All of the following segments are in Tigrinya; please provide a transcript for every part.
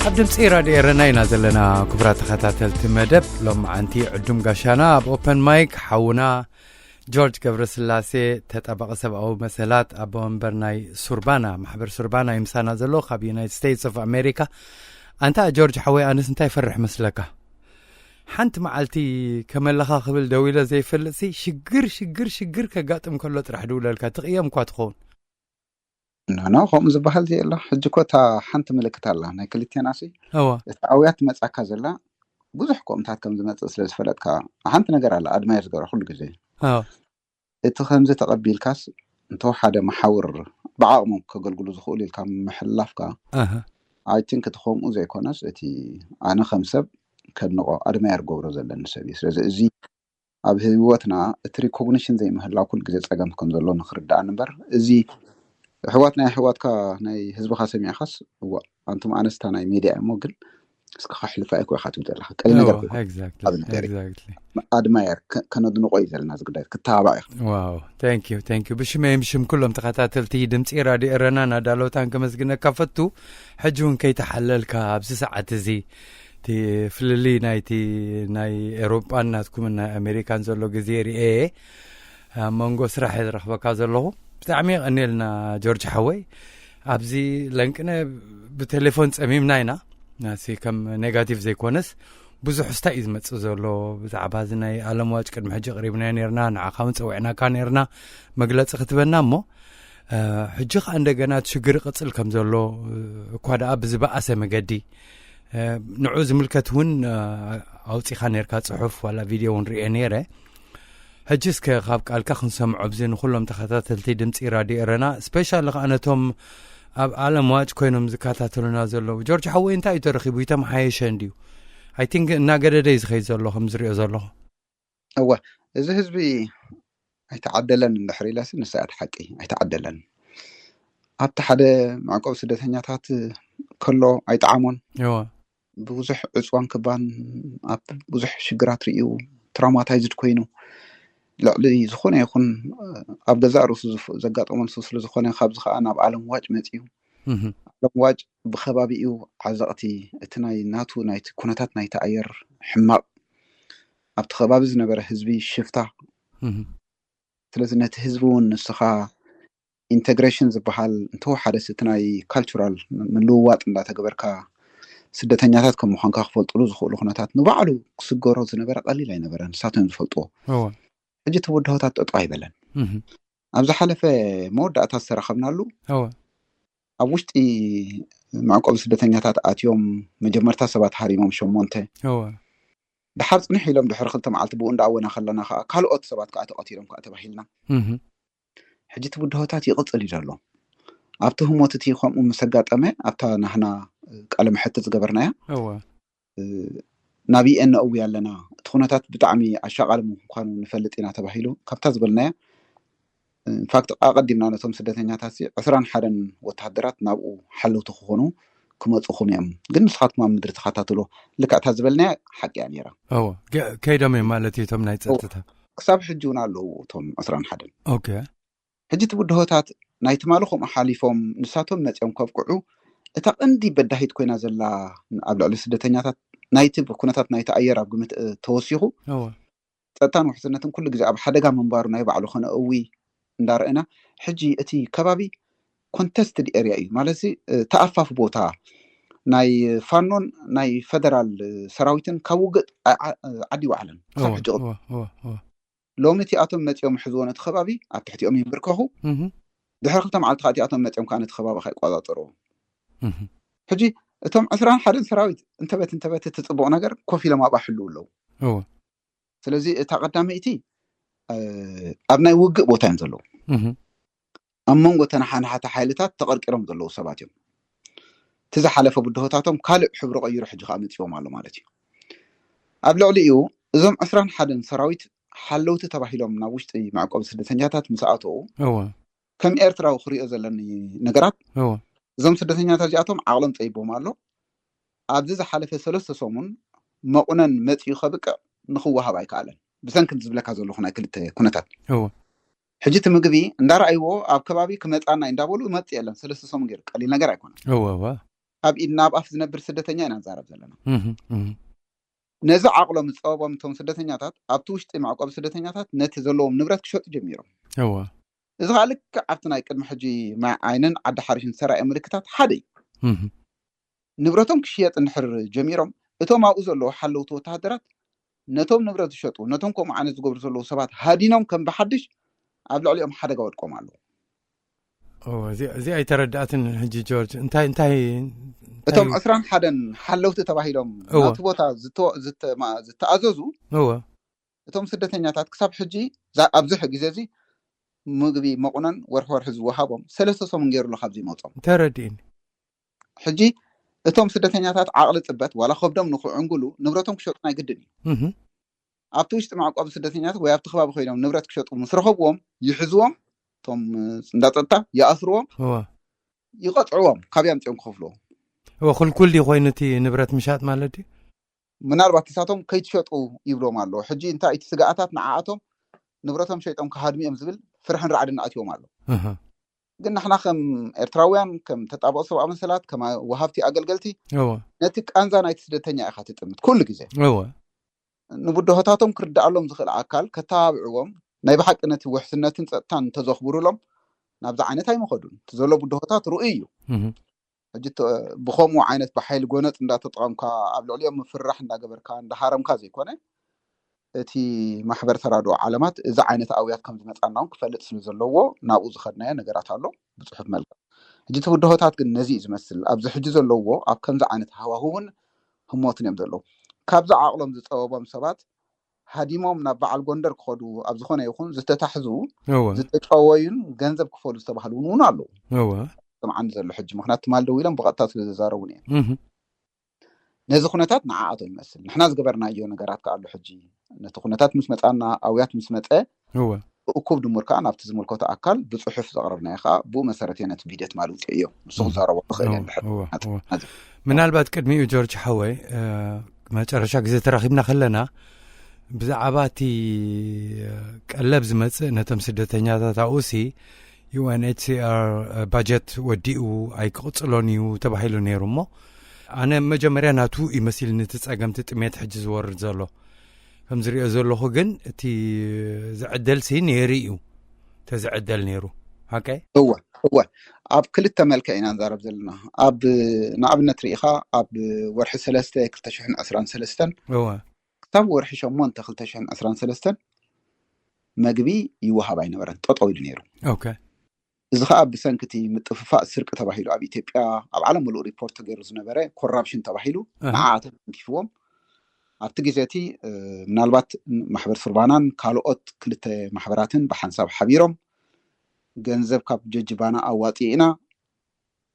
ኣብ ድምፂ ራድዮ ኤረና ኢና ዘለና። ክቡራት ተኸታተልቲ መደብ ሎማዓንቲ ዕዱም ጋሻና ኣብ ኦፐን ማይክ ሓውና ጆርጅ ገብረስላሴ፣ ተጣባቒ ሰብኣዊ መሰላት፣ ኣቦ መንበር ናይ ሱርባና፣ ማሕበር ሱርባና እዩ ምሳና ዘሎ ካብ ዩናይትድ ስቴትስ ኦፍ ኣሜሪካ። ኣንታ ጆርጅ ሓወይ፣ ኣነስ እንታይ ይፈርሕ መስለካ? ሓንቲ መዓልቲ ከመለኻ ክብል ደዊለ ዘይፈልጥሲ፣ ሽግር ሽግር ሽግር ከጋጥም ከሎ ጥራሕ ድውለልካ፣ ትቕየም እኳ ትኸውን። ኖ ኖ፣ ከምኡ ዝበሃል ዘየሎ። ሕጂ እኮ እታ ሓንቲ ምልክት ኣላ ናይ ክልቴና ሲ፣ እዋ እቲ ኣውያት መጻካ ዘላ ብዙሕ ከምታት ከም ዝመጽእ ስለ ዝፈለጥካ፣ ሓንቲ ነገር ኣላ ኣድማየር ዝገብራ ኩሉ ግዜ። እዋ እቲ ከምዚ ተቐቢልካስ እንተወሓደ መሓውር ብዓቕሞም ከገልግሉ ዝኽእሉ ኢልካ ምሕላፍካ፣ ኣሃ I think እቲ ከምኡ ዘይኮነስ፣ እቲ ኣነ ከም ሰብ ከድንቆ ኣድማየር ገብሮ ዘለኒ ሰብ እዩ። ስለዚ እዚ ኣብ ህይወትና እቲ ሪኮግኒሽን ዘይምህላው ኩሉ ግዜ ጸገም ከም ዘሎ ንክርዳእን እምበር፣ እዚ ኣሕዋት ናይ ኣሕዋትካ ናይ ህዝብኻ ሰሚዕኻስ፣ እዋ ኣንቱም ኣነስታ ናይ ሜድያ እሞ ግን እስከ ከሕልፋ እኮ ኢኻ ትብል ዘለኻ። ቀሊ ነገር እኮ ይኮን። ኤግዛክትሊ ኣብ ነገር እዩ። ኤግዛክትሊ ኣድማየር ከ- ከነድንቆ እዩ ዘለና እዚ ጉዳይ፣ ክተባባዕ ኢኻ። ዋው ታንክ ዩ ታንክ ዩ። ብሽመይም ብሽም ኩሎም ተኸታተልቲ ድምፂ ራድዮ ኤረና ናዳሎታን ከመስግነካ ፈቱ። ሕጂ እውን ከይተሓለልካ ኣብዚ ሰዓት እዚ እቲ ፍልልይ ናይቲ ናይ ኤሮጳን ናትኩምን ናይ ኣሜሪካን ዘሎ ግዜ ርኤ ኣብ መንጎ ስራሕ እየ ዝረኽበካ ዘለኹ። ብጣዕሚ የቐንየልና ጆርጅ ሓወይ። ኣብዚ ለንቅነ ብቴሌፎን ጸሚምና ኢና። ናሲ ከም ኔጋቲቭ ዘይኮነስ ብዙሕ ስታይ እዩ ዝመጽእ ዘሎ። ብዛዕባ እዚ ናይ ኣለም ዋጭ ቅድሚ ሕጂ ቅሪብናዮ ነርና፣ ንዓኻ እውን ጸዊዕናካ ነርና፣ መግለጺ ክትበና እሞ፣ እ፣ ሕጂ ኸኣ እንደገና እቲ ሽግር ይቕጽል ከም ዘሎ፣ እ፣ እኳ ደኣ ብዝበኣሰ መገዲ፣ እ፣ ንዑ ዝምልከት እውን፣ እ፣ ኣውጺኻ ነርካ ጽሑፍ ዋላ ቪድዮ እውን ርኤ ነይረ። ሕጂ እስከ ካብ ቃልካ ክንሰምዖ ብዚ ንኹሎም ተኸታተልቲ ድምፂ ራድዮ ኤረና፣ ስፔሻሊ ኸኣ ነቶም ኣብ ዓለም ዋጭ ኮይኖም ዝከታተሉና ዘለዉ። ጆርጅ ሓወይ እንታይ እዩ ተረኺቡ? ይተመሓየሸ እንድዩ? ኣይ ቲንክ እናገደደ እዩ ዝኸይድ ዘሎ ከም ዝሪኦ ዘለኹ። እወ፣ እዚ ህዝቢ ኣይተዓደለን እንድሕር ኢለሲ ንሳ እያ እቲ ሓቂ። ኣይተዓደለን። ኣብቲ ሓደ መዕቆቢ ስደተኛታት ከሎ ኣይጠዓሞን። እወ ብዙሕ ዕፅዋን ክባን ኣብ ብዙሕ ሽግራት ርእዩ፣ ትራውማታይዝድ ኮይኑ፣ ልዕሊ ዝኾነ ይኹን ኣብ ገዛእ ርእሱ ዝፍ- ዘጋጠሞ ንሱ ስለ ዝኾነ፣ ካብዚ ከዓ ናብ ዓለም ዋጭ መፅዩ። እህ ዓለም ዋጭ ብከባቢኡ ዓዘቕቲ፣ እቲ ናይ ናቱ ናይቲ ኩነታት ናይቲ ኣየር ሕማቕ፣ ኣብቲ ከባቢ ዝነበረ ህዝቢ ሽፍታ። እህ ስለዚ ነቲ ህዝቢ እውን ንስኻ ኢንተግሬሽን ዝበሃል እንተወሓደስ እቲ ናይ ካልቸራል ምልውዋጥ እንዳተገበርካ ስደተኛታት ከም ምዃንካ ክፈልጥሉ ዝኽእሉ ኩነታት ንባዕሉ ክስገሮ ዝነበረ ቀሊል ኣይነበረን፣ ንሳቶም ዝፈልጥዎ። እወ ሕጂ እቲ ብድሆታት ጠጠው ኣይበለን። እህ ኣብ ዝሓለፈ መወዳእታ ዝተራኸብናሉ እወ ኣብ ውሽጢ መዕቆቢ ስደተኛታት ኣትዮም መጀመርታ ሰባት ሃሪሞም ሸሞንተ፣ እወ ድሓር ፅንሕ ኢሎም ድሕሪ ክልተ መዓልቲ ብኡ እንዳኣወና ከለና ከዓ ካልኦት ሰባት ከዓ ተቐቲሎም ከዓ ተባሂልና። እህ ሕጂ እቲ ብድሆታት ይቕፅል እዩ ዘሎ። ኣብቲ ህሞት እቲ ከምኡ ምስ ኣጋጠመ ኣብታ ናህና ቃለ መሕትት ዝገበርናያ እወ ናብ ዩኤን ነእዊ ኣለና፣ እቲ ኩነታት ብጣዕሚ ኣሻቓሊ ምዃኑ ንፈልጥ ኢና ተባሂሉ። ካብታ ዝበልናያ ኢንፋክት ኣቐዲምና ነቶም ስደተኛታት ሲ ዕስራን ሓደን ወተሃደራት ናብኡ ሓለውቲ ክኾኑ ክመፁኹም እዮም፣ ግን ንስኻትኩም ኣብ ምድሪ ተኸታተሎ። ልክዕታ ዝበልናያ ሓቂ እያ ነይራ። እወ ገ- ከይዶም እዮም ማለት እዩ እቶም ናይ ፀጥታ። ክሳብ ሕጂ እውን ኣለዉ እቶም ዕስራን ሓደን። ኦኬ ሕጂ እቲ ብድሆታት ናይ ትማሊ ከምኡ ሓሊፎም ንሳቶም መፅኦም ከብቅዑ፣ እታ ቀንዲ በዳሂት ኮይና ዘላ ኣብ ልዕሊ ስደተኛታት ናይቲ ኩነታት ናይቲ ኣየር ኣብ ግምት እ፣ ተወሲኹ እወ ጸጥታን ውሕስነትን ኩሉ ግዜ ኣብ ሓደጋ ምንባሩ ናይ ባዕሉ ከነእዊ እንዳረእና፣ ሕጂ እቲ ከባቢ ኮንተስትድ ኤርያ እዩ ማለት እ፣ ተኣፋፊ ቦታ ናይ ፋኖን ናይ ፈደራል እ፣ ሰራዊትን ካብ ውግእ ዓ- ዓ- ዓዲ ይወዓለን ክሳብ እወ ሕጂ ቅጽ- እወ እወ እወ ሎሚ እቲኣቶም መፂኦም ሕዝዎ ነቲ ከባቢ ኣብ ትሕቲኦም ይንብርከኹ። እህ ድሕሪ ክልተ መዓልቲ ከዓ እቲኣቶም መፂኦም ከዓ ነቲ ከባቢ ከይቆፃፀርዎ። እህ ሕጂ እቶም ዕስራን ሓደን ሰራዊት እንተበት እንተበት እቲ ፅቡቕ ነገር ኮፍ ኢሎም ኣብኣ ሕልው ኣለዉ። እወ ስለዚ እታ ቀዳመይቲ ኣብ ናይ ውግእ ቦታ እዮም ዘለዉ። ኣብ መንጎ ተነሓናሓቲ ሓይልታት ተቐርቂሮም ዘለዉ ሰባት እዮም። እቲ ዝሓለፈ ብድሆታቶም ካልእ ሕብሪ ቀይሩ ሕጂ ከዓ መፂዎም ኣሎ ማለት እዩ። ኣብ ልዕሊኡ እዞም ዕስራን ሓደን ሰራዊት ሓለውቲ ተባሂሎም ናብ ውሽጢ መዕቆቢ ስደተኛታት ምስ ኣተዉ እወ ከም ኤርትራዊ ክሪኦ ዘለኒ ነገራት እወ እዞም ስደተኛታት እዚኣቶም ዓቕሎም ፀይቦም ኣሎ። ኣብዚ ዝሓለፈ ሰለስተ ሰሙን መቑነን መፂኡ ከብቅዕ ንክወሃብ ኣይከኣለን፣ ብሰንኪ ዝብለካ ዘለኹ ናይ ክልተ ኩነታት። እወ ሕጂ እቲ ምግቢ እንዳረኣይዎ ኣብ ከባቢ ክመፃና እዩ እንዳበሉ መፅ የለን። ሰለስተ ሰሙን ገይሩ ቀሊል ነገር ኣይኮነን። እወ እወ ካብ ኢድ ናብ ኣፍ ዝነብር ስደተኛ ኢና ንዛረብ ዘለና። እህ፣ እህ። ነዚ ዓቕሎም ዝፀበቦም እቶም ስደተኛታት ኣብቲ ውሽጢ መዕቆቢ ስደተኛታት ነቲ ዘለዎም ንብረት ክሸጡ ጀሚሮም። እወ እዚ ከዓ ልክዕ ኣብቲ ናይ ቅድሚ ሕጂ ማይ ዓይንን ዓዲ ሓሪሽን ሰራየ ምልክታት ሓደ እዩ። እህ። ንብረቶም ክሽየጥ እንድሕር ጀሚሮም እቶም ኣብኡ ዘለዉ ሓለውቲ ወተሃደራት ነቶም ንብረት ዝሸጡ ነቶም ከምኡ ዓይነት ዝገብሩ ዘለዉ ሰባት ሃዲኖም ከም ብሓድሽ ኣብ ልዕሊኦም ሓደጋ ወድቆም ኣለዉ። እወ እዚ እዚ ኣይተረዳእትን ሕጂ ጆርጅ እንታይ እንታይ እንታይ እቶም ዕስራን ሓደን ሓለውቲ ተባሂሎም እወ ናብቲ ቦታ ዝተ- ዝተ- ማ- ዝተኣዘዙ እወ እቶም ስደተኛታት ክሳብ ሕጂ ዛ- ኣብዚ ግዜ እዚ ምግቢ መቑነን ወርሒ ወርሒ ዝወሃቦም ሰለስተ ሰሙን ገይሩ ኣሎ ካብ ዘይመፆም። ተረዲእኒ። ሕጂ እቶም ስደተኛታት ዓቕሊ ፅበት ዋላ ከብዶም ንክዕንግሉ ንብረቶም ክሸጡ ናይ ግድን እዩ። እህ፣ ኣብቲ ውሽጢ መዕቆቢ ስደተኛታት ወይ ኣብቲ ከባቢ ኮይኖም ንብረት ክሸጡ ምስ ረኸብዎም ይሕዝዎም፣ እቶም እንዳፀጥታ ይኣስርዎም፣ እወ ይቐፅዕዎም፣ ካብያ ኣምፅኦም ክኸፍልዎም። እወ ክልኩል ድዩ ኮይኑ እቲ ንብረት ምሻጥ ማለት ድዩ? ምናልባት ንሳቶም ከይትሸጡ ይብሎም ኣሎ። ሕጂ እንታይ እቲ ስግኣታት ንዓኣቶም ንብረቶም ሸይጦም ክሃድሙ እዮም ዝብል ፍርሕን ራዕድን ኣትዮም ኣሎ። እህ፣ ግን ንሕና ከም ኤርትራውያን ከም ተጣበቕ ሰብኣዊ መሰላት ከም ወሃብቲ ኣገልገልቲ እወ ነቲ ቃንዛ ናይቲ ስደተኛ ኢኻ ትጥምት ኩሉ ግዜ። እወ ንብድሆታቶም ክርዳኣሎም ዝኽእል ኣካል ከተባብዕዎም ናይ ብሓቂ ነቲ ውሕስነትን ፀጥታን እንተዘኽብሩሎም ናብዚ ዓይነት ኣይምኸዱን። እቲ ዘሎ ብድሆታት ርኡይ እዩ። እህ፣ ሕጂ ተ- ብኸምኡ ዓይነት ብሓይሊ ጎነፅ እንዳተጠቐምካ ኣብ ልዕሊኦም ምፍርራሕ እንዳገበርካ እንዳሃረምካ ዘይኮነ እቲ ማሕበር ተራድኦ ዓለማት እዚ ዓይነት ኣውያት ከም ዝመፃና እውን ክፈልጥ ስለ ዘለዎ ናብኡ ዝኸድናዮ ነገራት ኣሎ ብፅሑፍ መልክዕ። ሕጂ እቲ ብድሆታት ግን ነዚ እዩ ዝመስል። ኣብዚ ሕጂ ዘለዎ ኣብ ከምዚ ዓይነት ሃዋህውን ህሞትን እዮም ዘለዉ። ካብዚ ዓቕሎም ዝፀበቦም ሰባት ሃዲሞም ናብ በዓል ጎንደር ክኸዱ ኣብ ዝኾነ ይኹን ዝተታሕዙ እወ ዝተጨወዩን ገንዘብ ክፈሉ ዝተባህሉ እውን እውን ኣለዉ። እወ ዝሰምዓኒ ዘሎ ሕጂ ምክንያቱ ትማል ደው ኢሎም ብቐጥታ ስለ ዝዛረቡን እዮም። እህ፣ ነዚ ኩነታት ንዓኣቶም ይመስል ንሕና ዝገበርናዮ ነገራት ከኣሉ ሕጂ ነቲ ኩነታት ምስ መፃና ኣውያት ምስ መፀ እወ እኩብ ድሙር ከዓ ናብቲ ዝምልከቶ ኣካል ብፅሑፍ ዘቕረብናዮ ከዓ ብኡ መሰረት እየ ነቲ ቪድዮ ትማል ውፅእ እዮ ንሱ ክዛረቦ ክኽእል እየ እንድሕር እወ እወ ናት- ምናልባት ቅድሚኡ ጆርጅ ሓወይ እ፣ መጨረሻ ግዜ ተራኺብና ከለና ብዛዕባ እቲ እ፣ ቀለብ ዝመፅእ ነቶም ስደተኛታት ኣብኡሲ ዩ ኤን ኤች ሲ ኣር ባጀት ወዲኡ ኣይክቕፅሎን እዩ ተባሂሉ ነይሩ እሞ ኣነ መጀመርያ ናቱ ይመሲልኒ እቲ ፀገምቲ ጥሜት ሕጂ ዝወርድ ዘሎ ከም ዝሪኦ ዘለኹ ግን እቲ ዝዕደልሲ ነይሩ እዩ ተዝዕደል ነይሩ ሓቀይ እወ እወ ኣብ ክልተ መልክዕ ኢና ንዛረብ ዘለና። ኣብ ንኣብነት ርኢኻ ኣብ ወርሒ ሰለስተ ክልተ ሽሕን ዕስራን ሰለስተን እወ ክሳብ ወርሒ ሸሞንተ ክልተ ሽሕን ዕስራን ሰለስተን መግቢ ይወሃብ ኣይነበረን፣ ጠጠው ኢሉ ነይሩ። ኦኬ። እዚ ከዓ ብሰንኪ እቲ ምጥፍፋእ ስርቂ ተባሂሉ ኣብ ኢትዮጵያ ኣብ ዓለም ምሉእ ሪፖርት ተገይሩ ዝነበረ ኮራፕሽን ተባሂሉ ኣሃ። ንዓኣቶም ተንኪፍዎም ኣብቲ ግዜ እቲ እ፣ ምናልባት ማሕበር ሱርባናን ካልኦት ክልተ ማሕበራትን ብሓንሳብ ሓቢሮም ገንዘብ ካብ ጀጅባና ኣዋፂእ ኢና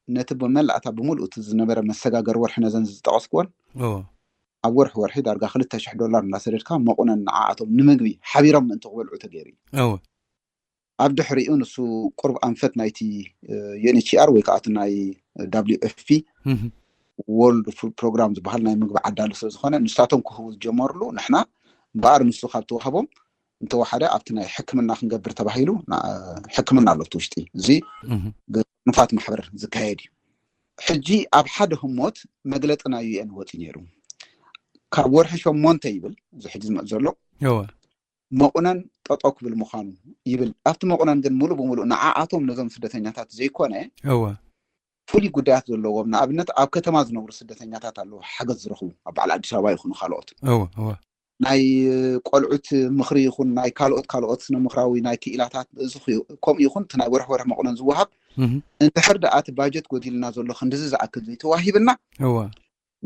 ነቲ ብመላእታ ብምሉእ እቲ ዝነበረ መሰጋገሪ ወርሒ ነዘን ዝጠቐስኩወን እዎ። ኣብ ወርሒ ወርሒ ዳርጋ ክልተ ሽሕ ዶላር እናሰደድካ መቑነን ንዓኣቶም ንምግቢ ሓቢሮም ምእንቲ ክበልዑ ተገይሩ እዩ። እዎ። ኣብ ድሕሪኡ ንሱ ቁርብ ኣንፈት ናይቲ ዩኤንኤችሲኣር ወይ ከዓ እቲ ናይ ደብሊው ኤፍ ፒ እህ። ወርልድ ፉድ ፕሮግራም ዝበሃል ናይ ምግቢ ዓዳሉ ስለ ዝኾነ ንሳቶም ክህቡ ዝጀመርሉ ንሕና እምበኣር ንሱ ካብ ተዋህቦም እንተወሓደ ኣብቲ ናይ ሕክምና ክንገብር ተባሂሉ ና- ሕክምና ኣሎ እቲ ውሽጢ እዚ እህ። ብጥርኑፋት ማሕበር ዝካየድ እዩ። ሕጂ ኣብ ሓደ ህሞት መግለፂ ናይ ዩኤን ወፂ ነይሩ። ካብ ወርሒ ሸሞንተ ይብል እዚ ሕጂ ዝመፅ ዘሎ እወ። መቑነን ጠጠው ክብል ምዃኑ ይብል። ኣብቲ መቑነን ግን ሙሉእ ብሙሉእ ንዓኣቶም ነዞም ስደተኛታት ዘይኮነ እወ። ፍሉይ ጉዳያት ዘለዎም ንኣብነት ኣብ ከተማ ዝነብሩ ስደተኛታት ኣለዉ ሓገዝ ዝረኽቡ ኣብ በዓል ኣዲስ ኣበባ ይኹኑ ካልኦት እወ እወ። ናይ ቆልዑት ምኽሪ ይኹን ናይ ካልኦት ካልኦት ስነ ምኽራዊ ናይ ክኢላታት እዚ ክዩ- ከምኡ ይኹን እቲ ናይ ወርሒ ወርሒ መቑነን ዝወሃብ እህ። እንድሕር ደኣ እቲ ባጀት ጎዲልና ዘሎ ክንድዚ ዝኣክል ዘይተዋሂብና እወ።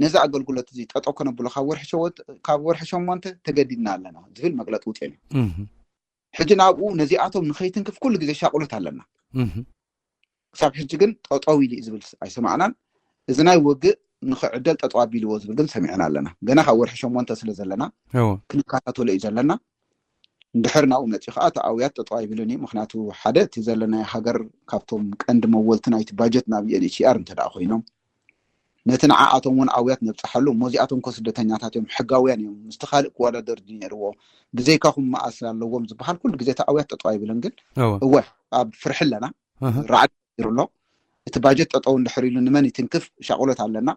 ነዚ ኣገልግሎት እዚ ጠጠው ከነብሎ ካብ ወርሒ ሸወት ካብ ወርሒ ሸሞንተ ተገዲድና ኣለና ዝብል መግለፂ ውፅኦም እዮም። ሕጂ ናብኡ ነዚኣቶም ንኸይትንክፍ ኩሉ ግዜ ሻቕሎት ኣለና። ክሳብ ሕጂ ግን ጠጠው ኢሉ እዩ ዝብል ኣይሰማዕናን። እዚ ናይ ውግእ ንኽዕደል ጠጠው ኣቢልዎ ዝብል ግን ሰሚዕና ኣለና። ገና ካብ ወርሒ ሸሞንተ ስለ ዘለና ክንከታተሎ እዩ ዘለና። እንድሕር ናብኡ መፂኡ ከዓ እቲ ኣውያት ጠጠው ኣይብልን እዩ። ምክንያቱ ሓደ እቲ ዘለናዮ ሃገር ካብቶም ቀንዲ መወልቲ ናይቲ ባጀት ናብ ዩኤንኤችሲኣር እንተ ደኣ ኮይኖም ነቲ ንዓኣቶም እውን ኣውያት ነብፅሓሉ እሞ እዚኣቶም ኮ ስደተኛታት እዮም፣ ሕጋውያን እዮም፣ ምስቲ ካልእ ክወዳደር ድዩ ነይርዎ፣ ብዘይካኹም መኣስ ኣለዎም ዝበሃል ኩሉ ግዜ እቲ ኣውያት ጠጠው ኣይብልን። ግን እወ ኣብ ፍርሒ ኣለና። ራዕዲ ይሩ ኣሎ። እቲ ባጀት ጠጠው እንድሕር ኢሉ ንመን ይትንክፍ ሻቕሎት ኣለና።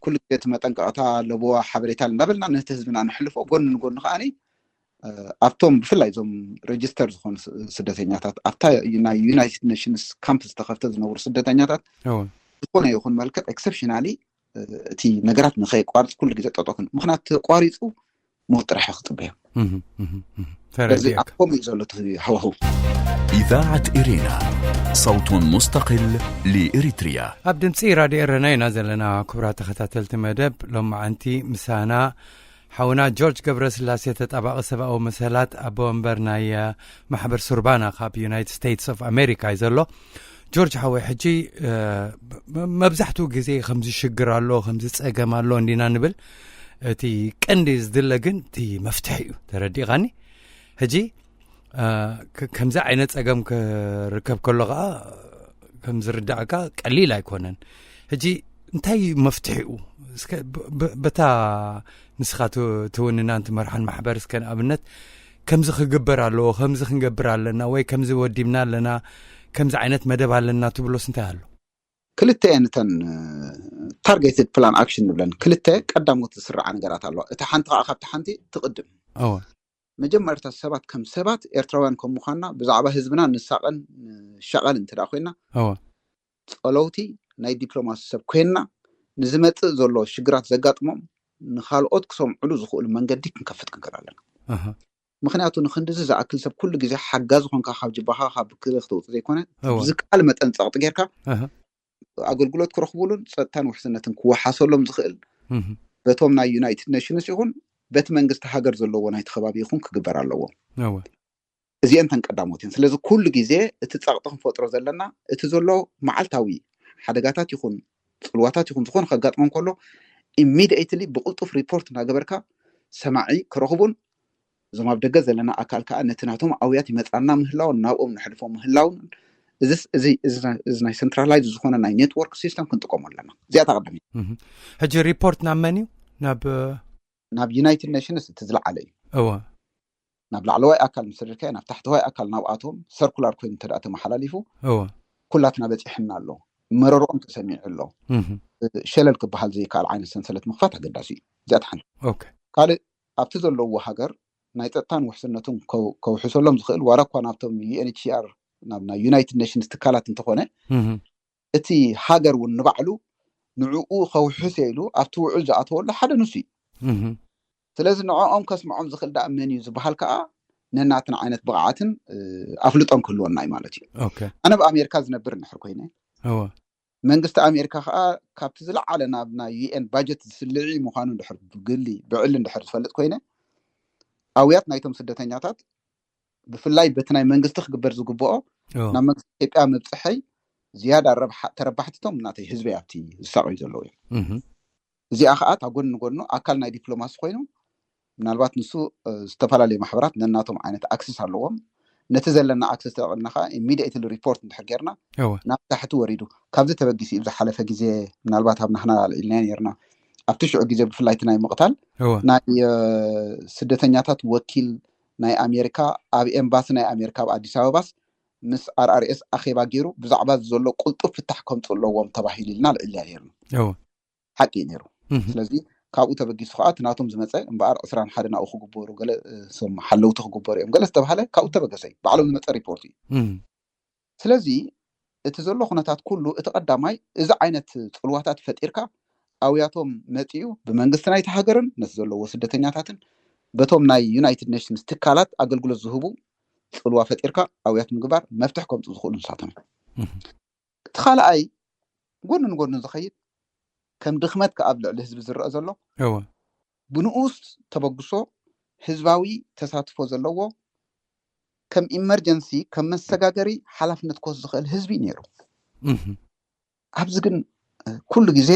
ኩሉ ግዜ እቲ መጠንቀቕታ ኣለዎ ሓበሬታ እንዳበልና ነቲ ህዝብና ንሕልፎ። ጎኒ ንጎኒ ከዓኒ ኣብቶም ብፍላይ እዞም ሬጅስተር ዝኾኑ ስደተኛታት ኣብታ ናይ ዩናይትድ ኔሽንስ ካምፕ ዝተኸፍተ ዝነብሩ ስደተኛታት ዝኾነ ይኹን መልክዕ ኤክሰፕሽናሊ እቲ ነገራት ንኸይቋርፅ ኩሉ ግዜ ጠጠው ክንብል። ምክንያቱ ተቋሪፁ ሞት ጥራሕ እዩ ክፅበዮም። ስለዚ ኣብ ከምኡ እዩ ዘሎ እቲ ሃዋህው። إذاعة إرينا صوت مستقل لإريتريا. ኣብ ድምፂ ራድዮ ኤረና ኢና ዘለና። ክቡራት ተኸታተልቲ መደብ ሎማዓንቲ ምሳና ሓውና ጆርጅ ገብረስላሴ ተጣባቒ ሰብኣዊ መሰላት ኣቦ ወንበር ናይ ማሕበር ሱርባና ካብ ዩናይትድ ስቴትስ ኦፍ ኣሜሪካ እዩ ዘሎ። ጆርጅ ሓወይ ሕጂ መብዛሕትኡ ግዜ ከምዚ ሽግር ኣሎ ከምዚ ፀገም ኣሎ እንዲና ንብል። እቲ ቀንዲ ዝድለ ግን እቲ መፍትሒ እዩ። ተረዲእኻኒ? ሕጂ ከምዚ ዓይነት ፀገም ክርከብ ከሎ ከዓ ከም ዝርዳእካ ቀሊል ኣይኮነን። ሕጂ እንታይ መፍትሒኡ? እስከ በታ ንስኻ ትውንና እንቲ መርሓን ማሕበር እስከ ንኣብነት ከምዚ ክግበር ኣለዎ፣ ከምዚ ክንገብር ኣለና ወይ ከምዚ ወዲብና ኣለና፣ ከምዚ ዓይነት መደብ ኣለና ትብሎስ እንታይ ኣሎ? ክልተ እየን እተን ታርጌትድ ፕላን ኣክሽን ንብለን ክልተ ቀዳሞት ዝስርዓ ነገራት ኣለዋ። እታ ሓንቲ ከዓ ካብቲ ሓንቲ ትቕድም። መጀመርታ ሰባት ከም ሰባት ኤርትራውያን ከም ምዃንና ብዛዕባ ህዝብና ንሳቐን ንሻቐል እንተ ኮይና ጸለውቲ ናይ ዲፕሎማሲ ሰብ ኮይንና ንዝመፅእ ዘሎ ሽግራት ዘጋጥሞም ንካልኦት ክሰምዕሉ ዝኽእሉ መንገዲ ክንከፍት ክንክእል ኣለና። ምክንያቱ ንክንድዚ ዝኣክል ሰብ ኩሉ ግዜ ሓጋዚ ኮንካ ካብ ጅባኻ ካብ ክልል ክተውፅእ ዘይኮነ ብዝከኣል መጠን ፀቕጢ ጌርካ ኣገልግሎት ክረኽቡሉን ፀጥታን ውሕስነትን ክወሓሰሎም ዝኽእል በቶም ናይ ዩናይትድ ኔሽንስ ይኹን በቲ መንግስቲ ሃገር ዘለዎ ናይቲ ከባቢ ይኹን ክግበር ኣለዎ። እዚአን ተን ቀዳሞት እየን። ስለዚ ኩሉ ግዜ እቲ ፀቕጢ ክንፈጥሮ ዘለና እቲ ዘሎ መዓልታዊ ሓደጋታት ይኹን ፅልዋታት ይኹን ዝኾነ ከጋጥሞም ከሎ ኢሚዲየትሊ ብቕልጡፍ ሪፖርት እናገበርካ ሰማዒ ክረኽቡን እዞም ኣብ ደገ ዘለና ኣካል ከዓ ነቲ ናቶም ኣውያት ይመፃና ምህላውን ናብኦም ንሕልፎ ምህላውን እዚ ናይ ሰንትራላይዝ ዝኾነ ናይ ኔትወርክ ሲስተም ክንጥቀሙ ኣለና። እዚኣ ተቐዳሚ ሕጂ ሪፖርት ናብ መን እዩ? ናብ ናብ ዩናይትድ ኔሽንስ እቲ ዝለዓለ እዩ። እወ ናብ ላዕለዋይ ኣካል ምስ ሰደድካዮ ናብ ታሕተዋይ ኣካል ናብኣቶም ሰርኩላር ኮይኑ እንተ ተመሓላሊፉ እወ ኩላትና በፂሕና ኣሎ፣ መረርኦም ተሰሚዑ ኣሎ። ሸለል ክበሃል ዘይከኣል ዓይነት ሰንሰለት ምኽፋት ኣገዳሲ እዩ። እዚኣ ሓንቲ። ካልእ ኣብቲ ዘለዎ ሃገር ናይ ፀጥታን ውሕስነቱን ከውሕሰሎም ዝኽእል ዋላ እኳ ናብቶም ዩኤንኤችሲኣር ናብ ናይ ዩናይትድ ኔሽንስ ትካላት እንተኾነ እቲ ሃገር እውን ንባዕሉ ንዕኡ ከውሕስ ኢሉ ኣብቲ ውዕል ዝኣተወሉ ሓደ ንሱ እዩ። ስለዚ ንዕኦም ከስምዖም ዝኽእል ደኣ መን እዩ ዝበሃል ከዓ ነናትና ዓይነት ብቕዓትን ኣፍልጦን ክህልወና እዩ ማለት እዩ። ኣነ ኣብ ኣሜሪካ ዝነብር እንድሕር ኮይነ መንግስቲ ኣሜሪካ ከዓ ካብቲ ዝለዓለ ናብ ናይ ዩኤን ባጀት ዝስልዒ ምዃኑ እንድሕር ብግሊ ብዕሊ እንድሕር ዝፈልጥ ኮይነ ኣውያት ናይቶም ስደተኛታት ብፍላይ በቲ ናይ መንግስቲ ክግበር ዝግብኦ ናብ መንግስቲ ኢትዮጵያ ምብፅሐይ ዝያዳ ተረባሕትቶም ናተይ ህዝበይ ኣብቲ ዝሳቀዩ ዘለዉ እዮም። እዚኣ ከዓ እታ ጎኒ ንጎኑ ኣካል ናይ ዲፕሎማሲ ኮይኑ ምናልባት ንሱ ዝተፈላለዩ ማሕበራት ነናቶም ዓይነት ኣክሰስ ኣለዎም። ነቲ ዘለና ኣክሰስ ተጠቂምና ከዓ ኢሚዲየትሊ ሪፖርት እንድሕር ጌርና ናብ ታሕቲ ወሪዱ ካብዚ ተበጊሱ እዩ። ዝሓለፈ ግዜ ምናልባት ኣብ ናህና ኣልዒልናዮ ነርና ኣብቲ ሽዑ ግዜ ብፍላይ እቲ ናይ ምቕታል ናይ ስደተኛታት ወኪል ናይ ኣሜሪካ ኣብ ኤምባሲ ናይ ኣሜሪካ ኣብ ኣዲስ ኣበባስ ምስ ኣርኣርኤስ ኣኼባ ገይሩ ብዛዕባ ዘሎ ቅልጡፍ ፍታሕ ከምፁ ኣለዎም ተባሂሉ ኢልና ኣልዒልና ነርና። ሓቂ እዩ ነይሩ። ስለዚ ካብኡ ተበጊሱ ከዓ እቲ ናቶም ዝመፀ እምበኣር ዕስራን ሓደን ኣብኡ ክግበሩ ገለ ሓለውቲ ክግበሩ እዮም ገለ ዝተባሃለ ካብኡ ተበገሰ እዩ። ባዕሎም ዝመፀ ሪፖርት እዩ። ስለዚ እቲ ዘሎ ኩነታት ኩሉ እቲ ቀዳማይ እዚ ዓይነት ፅልዋታት ፈጢርካ ኣብያቶም መፂኡ ብመንግስቲ ናይቲ ሃገርን ነቲ ዘለዎ ስደተኛታትን በቶም ናይ ዩናይትድ ኔሽንስ ትካላት ኣገልግሎት ዝህቡ ፅልዋ ፈጢርካ ኣብያት ምግባር መፍትሕ ከምፁ ዝኽእሉ ንሳቶም እዮም። እቲ ካልኣይ ጎኒ ንጎኒ ዝኸይድ ከም ድኽመት ከኣ ኣብ ልዕሊ ህዝቢ ዝረአ ዘሎ እወ ብንኡስ ተበግሶ ህዝባዊ ተሳትፎ ዘለዎ ከም ኢመርጀንሲ ከም መሰጋገሪ ሓላፍነት ክወስድ ዝኽእል ህዝቢ እዩ ነይሩ። እህ ኣብዚ ግን ኩሉ ግዜ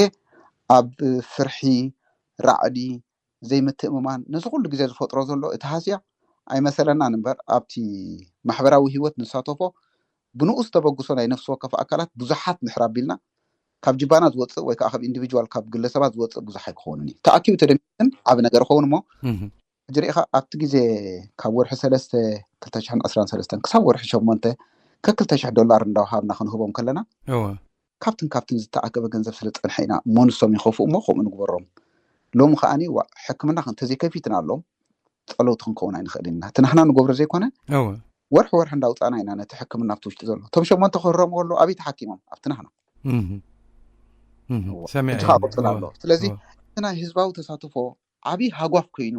ኣብ ፍርሒ፣ ራዕዲ፣ ዘይምትእምማን ነዚ ኩሉ ግዜ ዝፈጥሮ ዘሎ እቲ ሃስያ ኣይመሰለናን እምበር ኣብቲ ማሕበራዊ ህይወት ንሳተፎ ብንኡስ ተበግሶ ናይ ነፍሲ ወከፍ ኣካላት ብዙሓት ድሕር ኣቢልና ካብ ጅባና ዝወፅእ ወይ ከዓ ካብ ኢንዲቪጁዋል ካብ ግለሰባት ዝወፅእ ብዙሕ ኣይክኸውንን እዩ። ተኣኪቡ ተደሚሩ ግን ዓብ ነገር ይኸውን እሞ እህ ሕጂ ርኢኻ ኣብቲ ግዜ ካብ ወርሒ ሰለስተ ክልተ ሽሕን ዕስራን ሰለስተን ክሳብ ወርሒ ሸሞንተ ከክልተ ሽሕ ዶላር እንዳውሃብና ክንህቦም ከለና እወ ካብትን ካብትን ዝተኣከበ ገንዘብ ስለ ዝፀንሐ ኢና እሞ ንሶም ይኸፍኡ እሞ ከምኡ ንግበሮም። ሎሚ ከዓኒ ዋ ሕክምና እንተዘይከፊትና ኣሎም ፀለውቲ ክንከውን ኣይንኽእል ኢና። እቲ ናህና ንገብሮ ዘይኮነ እወ ወርሒ ወርሒ እንዳውፃና ኢና ነቲ ሕክምና ኣብቲ ውሽጢ ዘሎ እቶም ሸሞንተ ክህረሙ ከሎ ኣበይ ተሓኪሞም ኣብቲ ናህና እህ እህ እወ። ሰሚዐ ሕጂ እየ ከዓ እወ ቀፅል ኣሎ። ስለዚ እወ እቲ ናይ ህዝባዊ ተሳትፎ ዓብዪ ሃጓፍ ኮይኑ